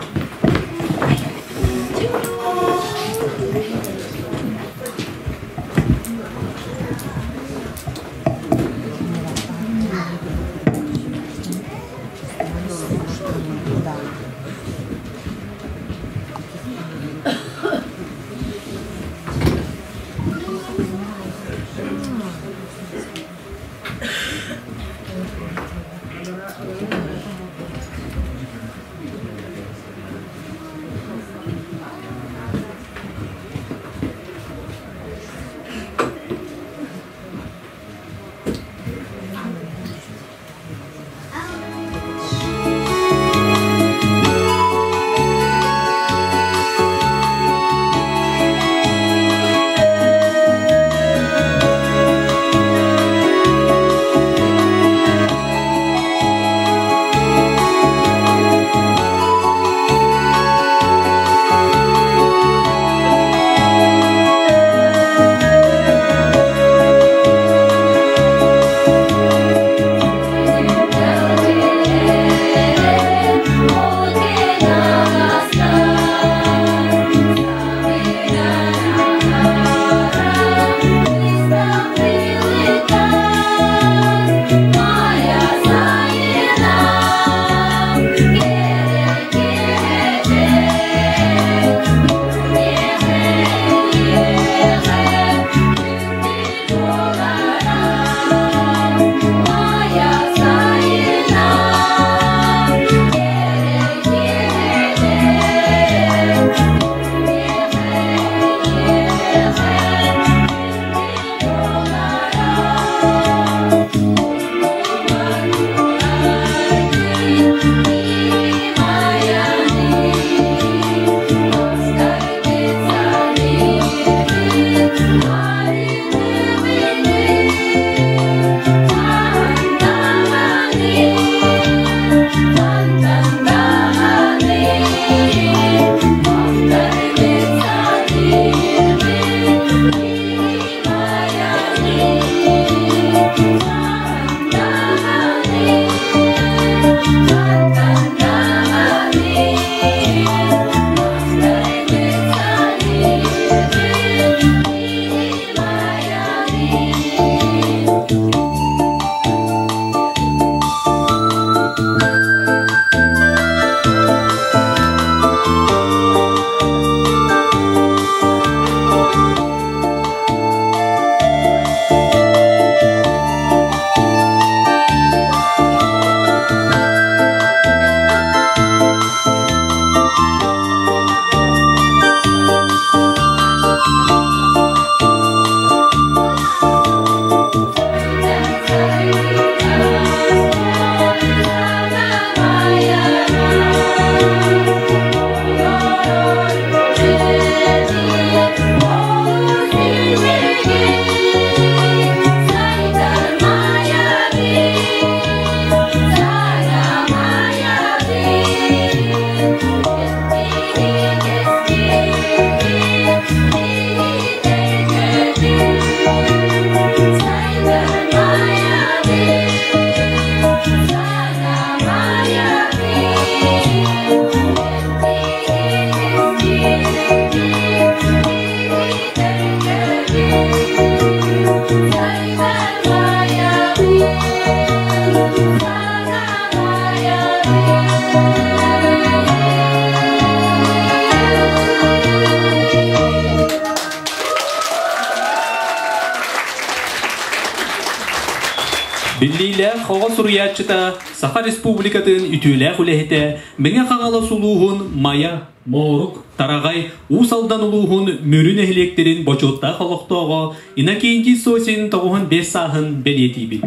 Биллиилээх оҕо суруйааччыта, Саха Республикатын үтүөлээх үлэһитэ, Мэҥэ Хаҥалас улууһун Майа, Моорук, Тараҕай, Уус Алдан улууһун Мүрү нэһилиэктэрин бочуоттаах олохтооҕо Иннокентий Сосин 95 сааһын бэлиэтиибит.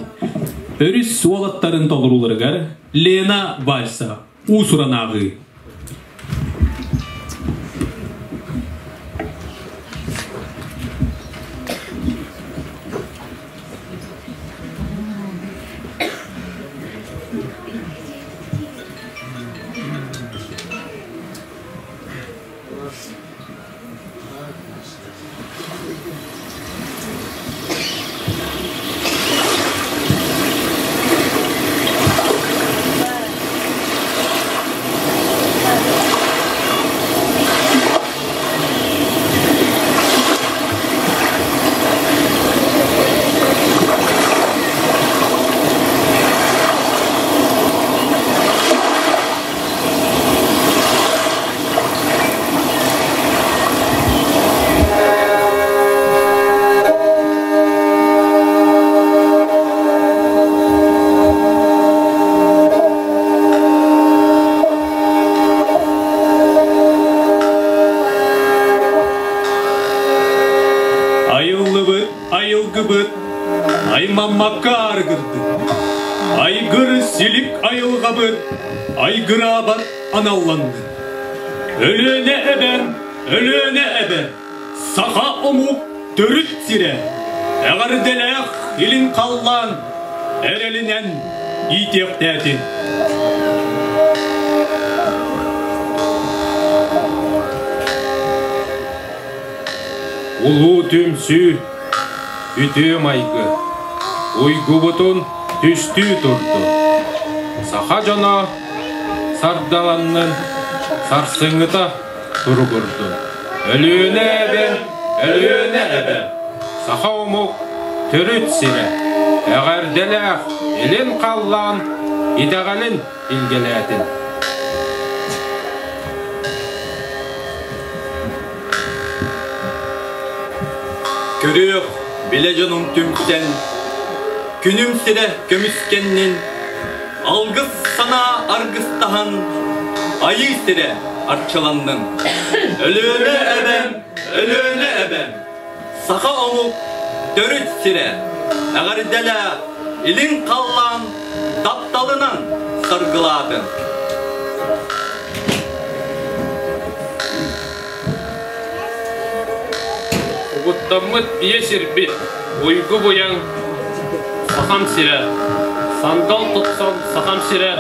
Өрүс уолаттарын толорууларыгар Лена Вальса уус-уран ааҕыы. Айыллыбыт айылгыбыт аймаммакка арыгырдык. Айгыр силик айылҕабыт айгыраабат аналланды. Өлүөнэ эбэм, Өлүөнэ эбэ, саха омук төрүт сирэ, эҕэрдэлээх илин халлаан эрэлинэн иитиэхтээтин. Улуу түмсүү, үтүө майгы, уйгубутун түстүү турду. Саха дьоно сардаланнын, сарсыҥҥыта туругурдун. Өлүөнэ эбэм, Өлүөнэ эбэм, саха омук төрүт сирэ, эҕэрдэлээх илин халлаан итэҕэлин илгэлээтин. Көрүөх, билэ дьонум түмсэн, күнүм сирэ көмүскэннин, алгыс санаа аргыстаһан, айыы сирэ арчыланнын. Өлүөнэ эбэм, Өлүөнэ эбэм, саха омук төрүт сирэ, эҕэрдэлээх илин халлаан тапталынан саргылаатын. Угуттаммыт ийэ сирбит, уйгу буйаҥ Сахам сирэ, сандал тупсан Сахам сирэ,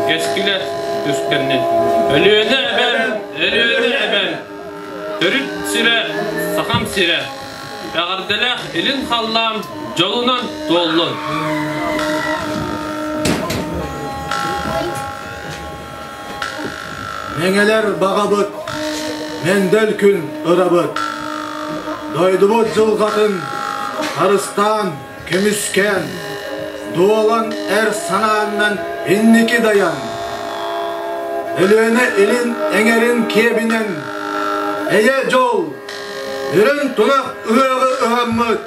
кэскилэ түскэннин. Өлүөнэ эбэм, Өлүөнэ эбэм, төрүт сирэ, Сахам сирэ. эҕэрдэлээх илин халлаан дьолунан туоллун! Мэҥэлэр баҕабыт, мэндэл күн ырабыт. Дойдубут дьылҕатын харыстаан, көмүскээн, дуолан эр санааннан инники дайан, Өлүөнэ илин эҥэрин киэбинэн эйэ дьол, үрүҥ тунах ыһыаҕы ыһаммыт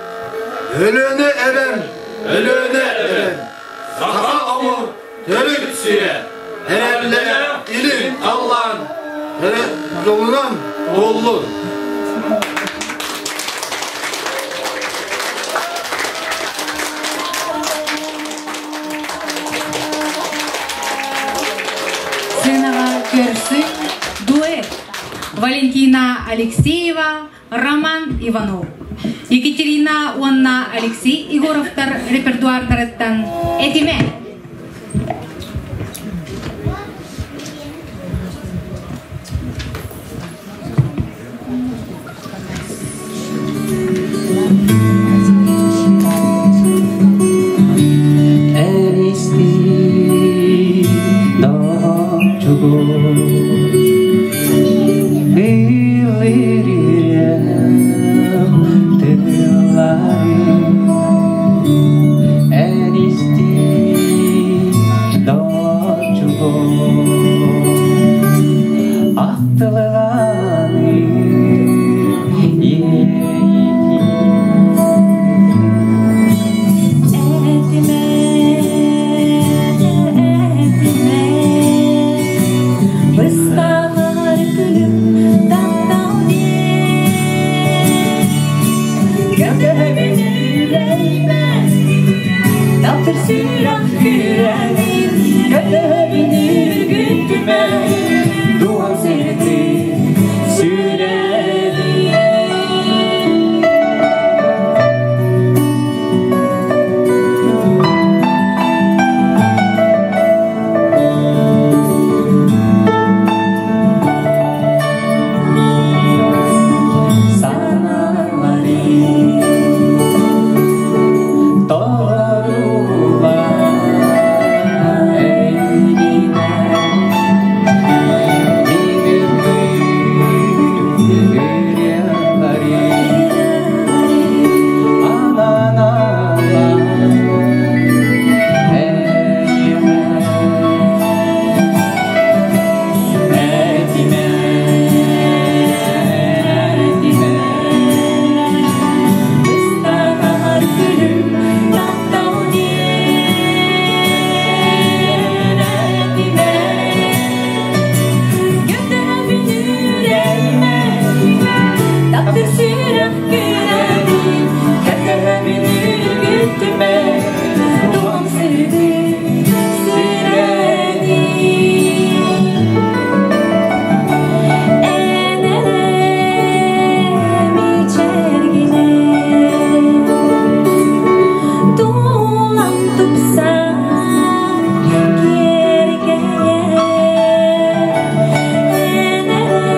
Өлүөнэ эбэм, Өлүөнэ эбэм, саха омук төрүт сирэ, эрэллэрэ илин халлаан дьолунан туоллун. Сценаҕа көрсүн дуэт Валентина Алексеева, Роман Иванов. Екатерина уонна Алексей Егоровтар репертуардарыттан «Этимэ» Быстаҕар күлүм таптал диэн Көтөбүн үрэйбэт Таптыр сүрэх күрэҥин Көтөбүн үргүттүмэ Дуом сирдин сүрэҕин Таптыр сүрэх күрэбин, кэтэһэбин үргүттүмэ, туом сирдин сүрэни. Эн эрэ мичэргинэ, тулам тупсан киэркэйэр. Эн эрэ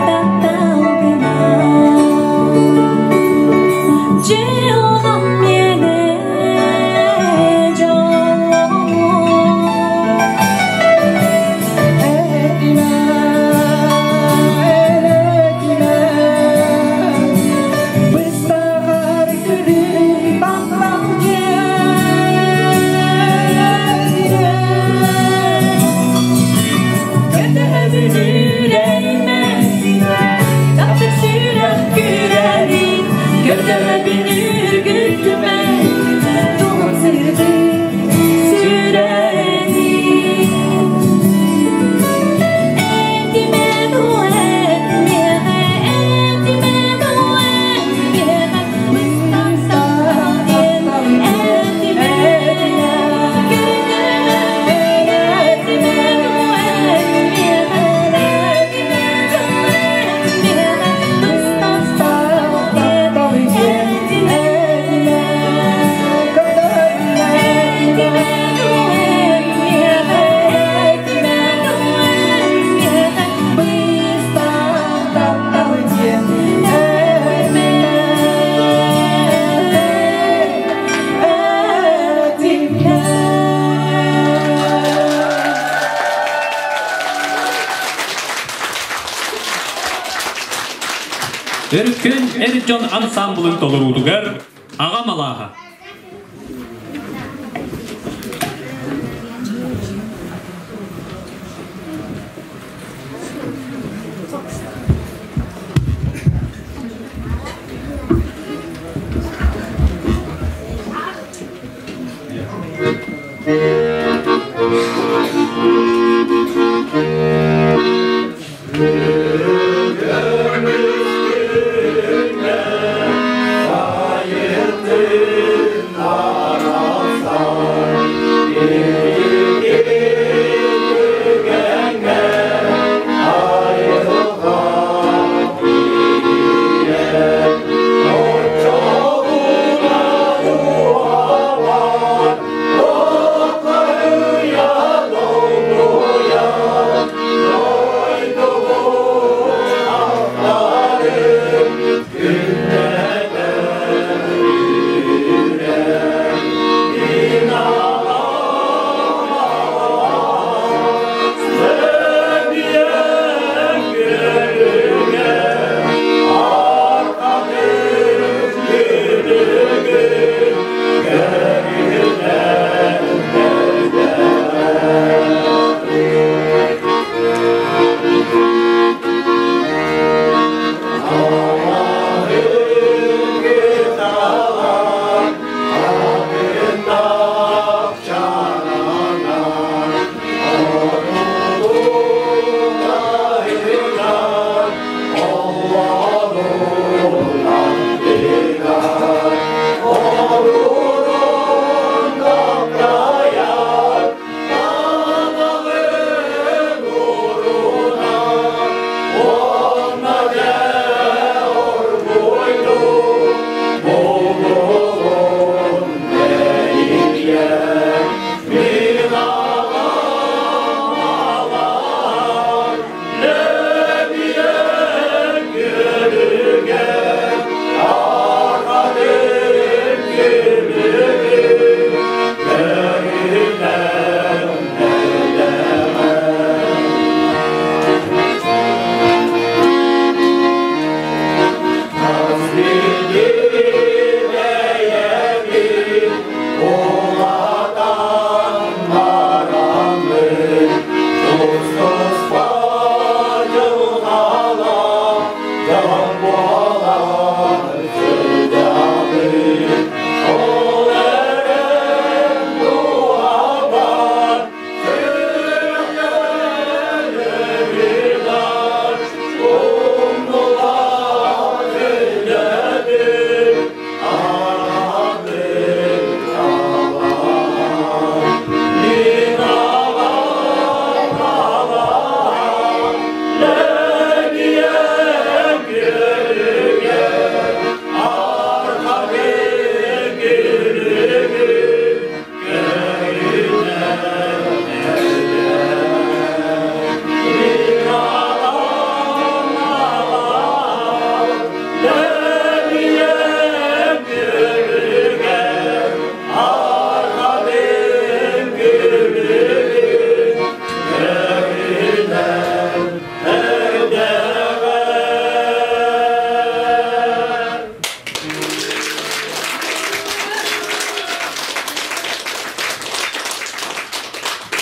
тапталгынан дьылҕам миэнэ дьоллонуо. Быстаҕар күлүм баҕлам Көтөһөбүн үрэймэ, таптыр сүрэх күрэрин, көтөһөбүн үргүттүмэ, эр дьон ансаамбылын толоруутугар Аҕам алааһа.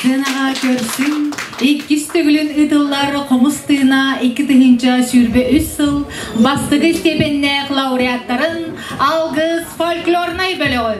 Сыанаҕа көрсүҥ, иккис төгүлүн ыытыллар хомус тыына 2023 сыл бастакы степеннээх лауреаттарын Алгыс фольклорнай бөлөҕү.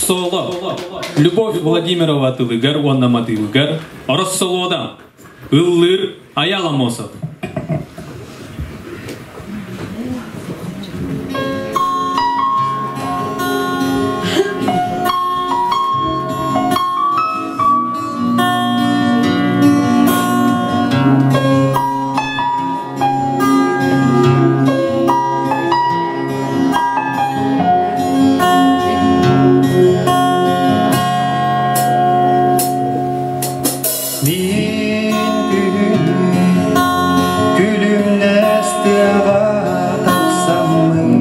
Соло. Любовь Владимирова тылыгар уонна матыыбыгар Ороссолуода ыллыыр Айал Амосов. Мин күһүн күлүмнэс тыаҕа тахсаммын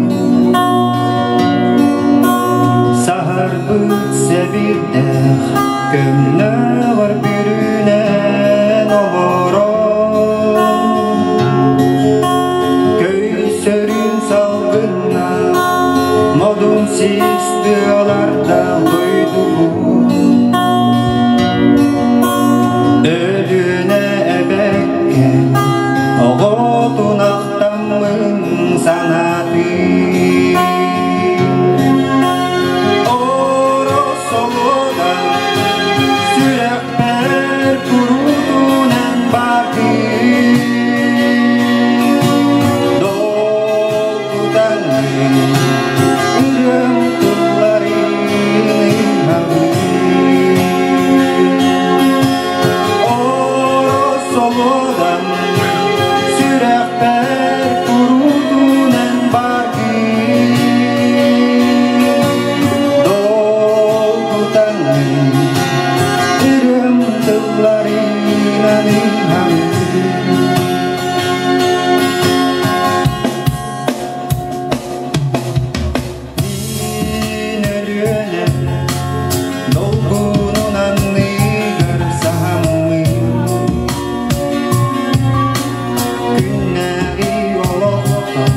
Саһарбыт сэбирдэх көмнөҕөр бүрүнэн олорон Көйсөрүн салгынна модун сис тыаларда дойдубут Өлүөнэ эбэккэ оҕотун ахтаммын санаатыы Оросолуода сүрэхпэр куруутунан бардыы Долгутаҥҥын ырыам тылларын Оросолуодан сүрэхпэр куруутунан бардыы Долгутаҥҥын ырыам тылларынан Мин Өлүөнэм долгунун анныгар саһаммын Күннээҕи олохтон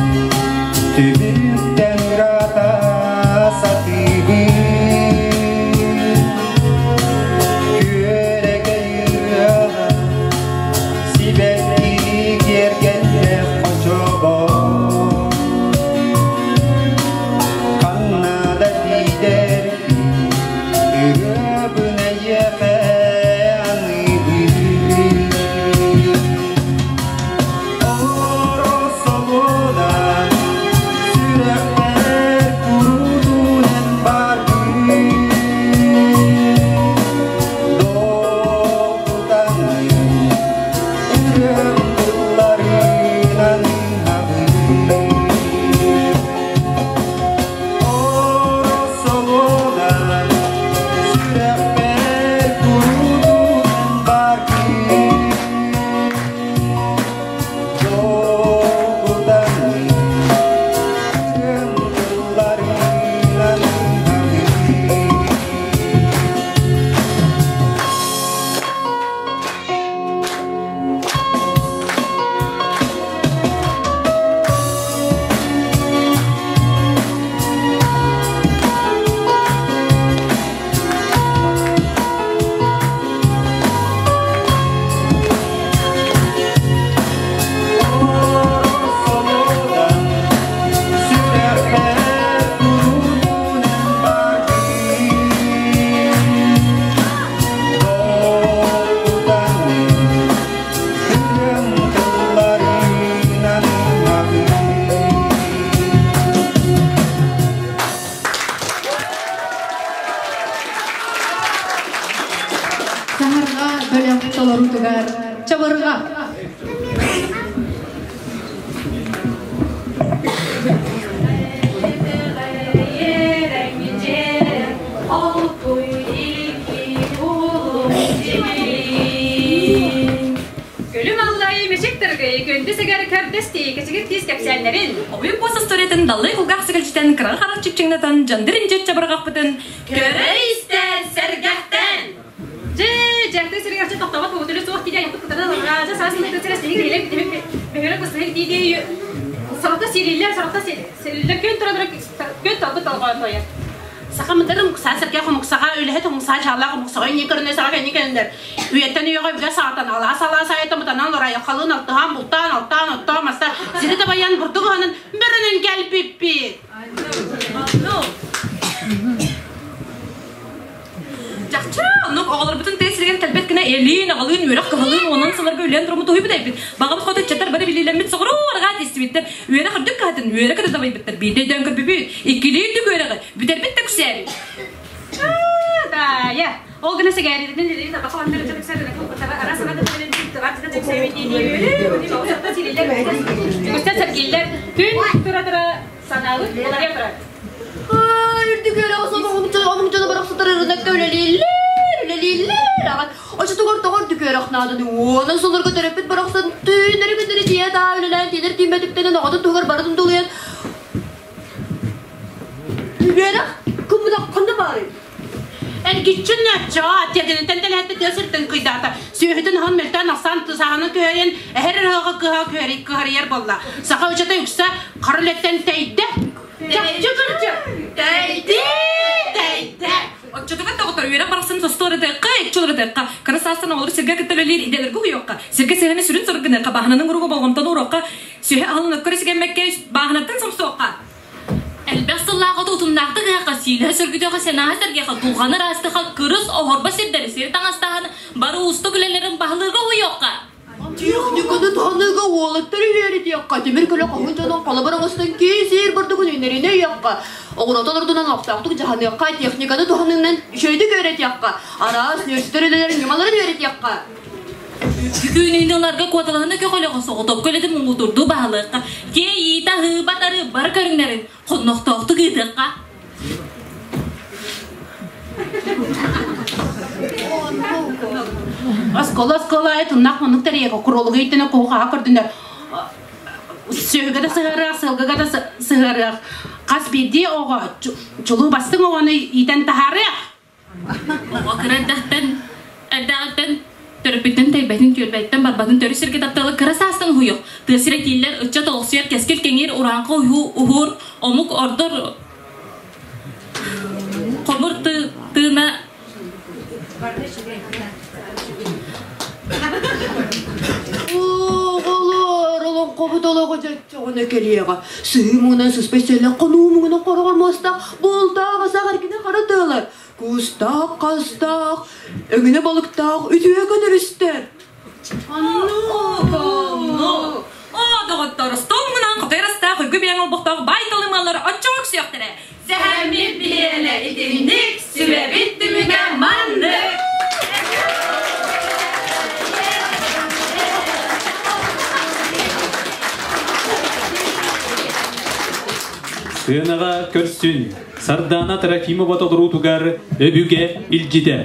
түбүктэн ыраата сатыыбын Күөрэгэй ырыаҕа сибэкки киэргэллээх хочобо Ханна да тиийдэрбин ырыабын эйиэхэ аныыбын Оросолуода толоруутугар Чабырҕа. Күлүм аллай мечик тыргый, күндү сэгэр көрдөстүү, кэчигир тиис кэпсээннэрин. Обуйук буос историятын даллай кулгаах сыгылдьытан, кыраҕы харах чыпчыҥнатан, дьандыр инчэт чабырҕахпытын көрө-истэ сэргэхтэн! Дьэ, дьэхтэ сиригэр тохтобот бугутулу суох тиде айахпыт кытары ыларга, саас мыты сирэ сиһик илек тимик бөһөрө бысыһык дии сорохто сириллэр, сорохто сириллэр күн тура күн талбыт толгоон тойар. Саха мындырым саа сэргэ хомуксаҕа үлэһит хомуксаа чаалаах хомуксаҕа инни көрүнэ саҕа кэнни кэннэр үйэттэн үйэҕэ үгэ саатан алаас алаас айата мутанан лорайахалыын алтыһаан бултаан алтаан оттоон маста сири табайан бурдук ыһанан бөрөнөн кэлбиппит. Чахчы, оннук оҕолорбутун тыа сиригэр кэлбэт гына ийэлиин, аҕалыын, үөрэх кыһалыын уонун сылларга үлээн туруммут уһуйбут эбиппит. Баҕабыт хоту ыччаттар бары билиилэммит соҕуруу арҕаа тиистибиттэр. Үөрэх үрдүк кыһатын, үөрэ көтө дабайбыттар. Биирдэ өйдөөн көрбүпүт, иккилии үрдүк үөрэҕи бүтэрбит да үксээбит. Таайа, ол гына сэгээритин илии таба хоннор араас Үгүстэн сэргииллэр, күн тура-тура санаабыт уларыйа турар. Үрдүк үөрэҕи омук дьоно барахсаттар ырынакка үлэлииллэр, үлэлииллэр аҕай. Оччотугар тоҕо үрдүк үөрэх нааданы уонан сылларга төрөппүт барахсан түүннэри-күннэри тиийэ-таа үлэлээн тиэнэр тииммэтиптэнэн оҕотун туһугар барытын тулуйан үөрэх кыммыта ханна баарый? Эргиччи нөччөө тиэргэнинтэн тэлэһэттэ тыа сиртэн кыйдаата. Сүөһүтүн аһын мөлтөөн ахсаан сааһынан күһэйэн эһэр ыһыаҕа кыһа кыһарыйар буолла. Саха ычата үксэ хара үлэттэн тэйдэ. Чахчы кырдьык. Тэйди, тэйдэ. Оччотугар доҕоттор үөрэх барахсан состуоратыахха, икчи олоратыахха, кыра саастан оҕолору сиргэ кытта үлэлиир идэлэргэ уһуйуохха, сиргэ сыһыаны сүрүн сорук гыныахха, бааһынанын уругу болҕомтону уруохха, сүһэ аһылын өккөрө сигэммэккэ бааһынаттан сомсуохха. Элбэх сыллааҕы утумнаахтык ыһыахха сиилэһэ сөргүтүөххэ сэнааһа сэргиэхэ дулҕаны ыраастыха кырыс оһорбо сирдэри сири таҥастааһын бары уустук үлэлэрин баһылыырга уһуйуохха. Техниканы туһаныыга уолаттары үөрэтиэххэ, тимир көлө хоһун дьонун холобур оҥостон киин бурдугун үүннэриини өйүөххэ, оҕуруотун ордунан олохтоохтук дьаһаныахха, техниканы туһаныынан үчүгэйдик үөрэтиэххэ, араас нүөстэр үлэлэрин ньымаларын үөрэтиэххэ. Күнүүнү ыларга куоталаһыны көҕөлөҕө соҕотопко үлэтин муҥутурдуу баһылыахха, тиэйии, таһыы, батары бары көрүҥнэрин хоннохтоохтук ыытыахха. Оскуола оскуола аайы туннаах муннук тэрийэ куролугу иттэнэ куһу-хаһа көрдүнэр. Сүөһүгэ да сыһыарыах, сылгыга да сыһыарыах. Хас биирдии оҕо чулуу бастыҥ оҕону иитэн таһаарыах. Оҕо кыра эрдэхтэн эрдэҕиттэн төрөппүттэн тэйбэтин, түөлбэттэн барбатын төрүт сиргэ тапталы кыра саастан уһуйуох. Тыа сирэ тииллэр, ыччат олохсуйар, кэскил кэҥиир, урааҥхы уһуур, омук ордор хомур тыына Оҕолор, олоҥхобут олоҕо дьоччоҕуна кэлиэҕэ. Сыһыы муҥунан сыспай сэллэх, хонуу муҥунан хороҕор муостаах, бултаах аса эргинэ хара тыалар, кустаах, хастаах, өҥүнэ балыктаах үтүө көнөрүстэр. Оннук, Оо, доҕоттор, остуол муҥунан хотойор астаах уйгу биэҥ олбохтоох баай талымыалар оччоҕо өксүөхтэрэ. Сэһэммит биһиэнэ итинник, сүбэбит түмүгэ маннык. Сыанаҕа көрсүн, Сардаана Трофимова толоруутугар өбүгэ илдьитэ.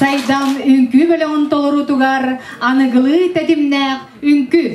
Сайдам үҥкүү бөлөҕүн толоруутугар аныгылыы тэтимнээх үҥкүү.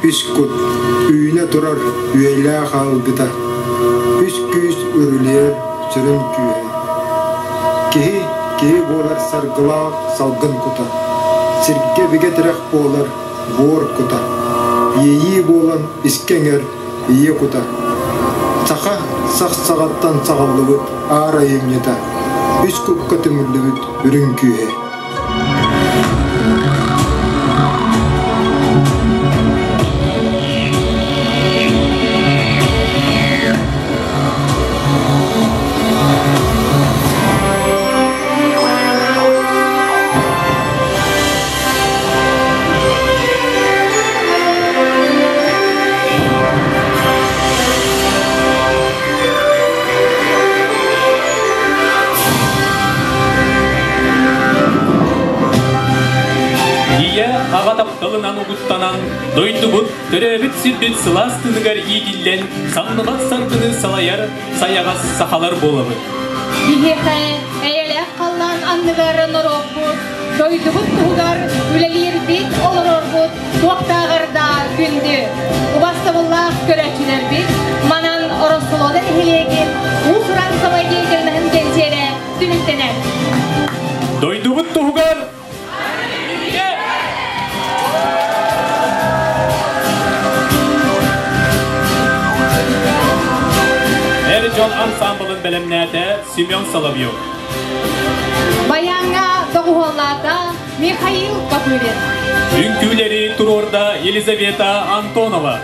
Үс кут үүнэ турар үйэлээх аалбыта, үс күүс үрүлүйэр сүрүн күүһэ. Киһи киһи буолар саргылаах салгын кута, сиргэ бигэ тирэх буолар буор кута, иэйии буолан искэ иҥэр ийэ кута. Саха сах саҕаттан саҕаллыбыт аар айымньыта, үс кукка түмүллүбүт үрүҥ күүһэ. Ийэ аҕа тапталынан угуттанан, дойдубут, төрөөбүт сирбит сылаас тыыныгар иитиллэн, самныбат саргыны салайар сайаҕас сахалар буолабыт. Биһиэхэ эйэлээх халлаан анныгар норуоппут, дойдубут туһугар үлэлиирбит, олорорбут туохтааҕар да күндү. Убастабыллаах көрөөччүлэрбит, манан Ороссолуода нэһилиэгин уус-уран самодеятельноһын кэнсиэрэ түмүктэнэр. Дойдубут туһугар! бэлэмнээтэ Семен Соловьев. Баяҥҥа доҕуһуоллаата Михаил Копырин. Үҥкүүлэри туруорда Елизавета Антонова.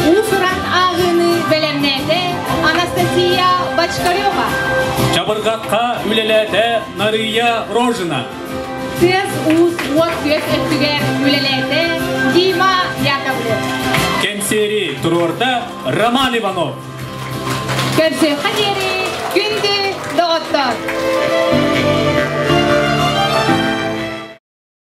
Уус-уран ааҕыыны бэлэмнээтэ Анастасия Бочкарева. Чабырҕахха үлэлээтэ Нарыйа Рожина. Тыас-уус уот күөс өттүгэр үлэлээтэ Дима Яковлев. Кэнсиэри туруорда Роман Иванов. Көрсүөххэ диэри күндү доҕоттор!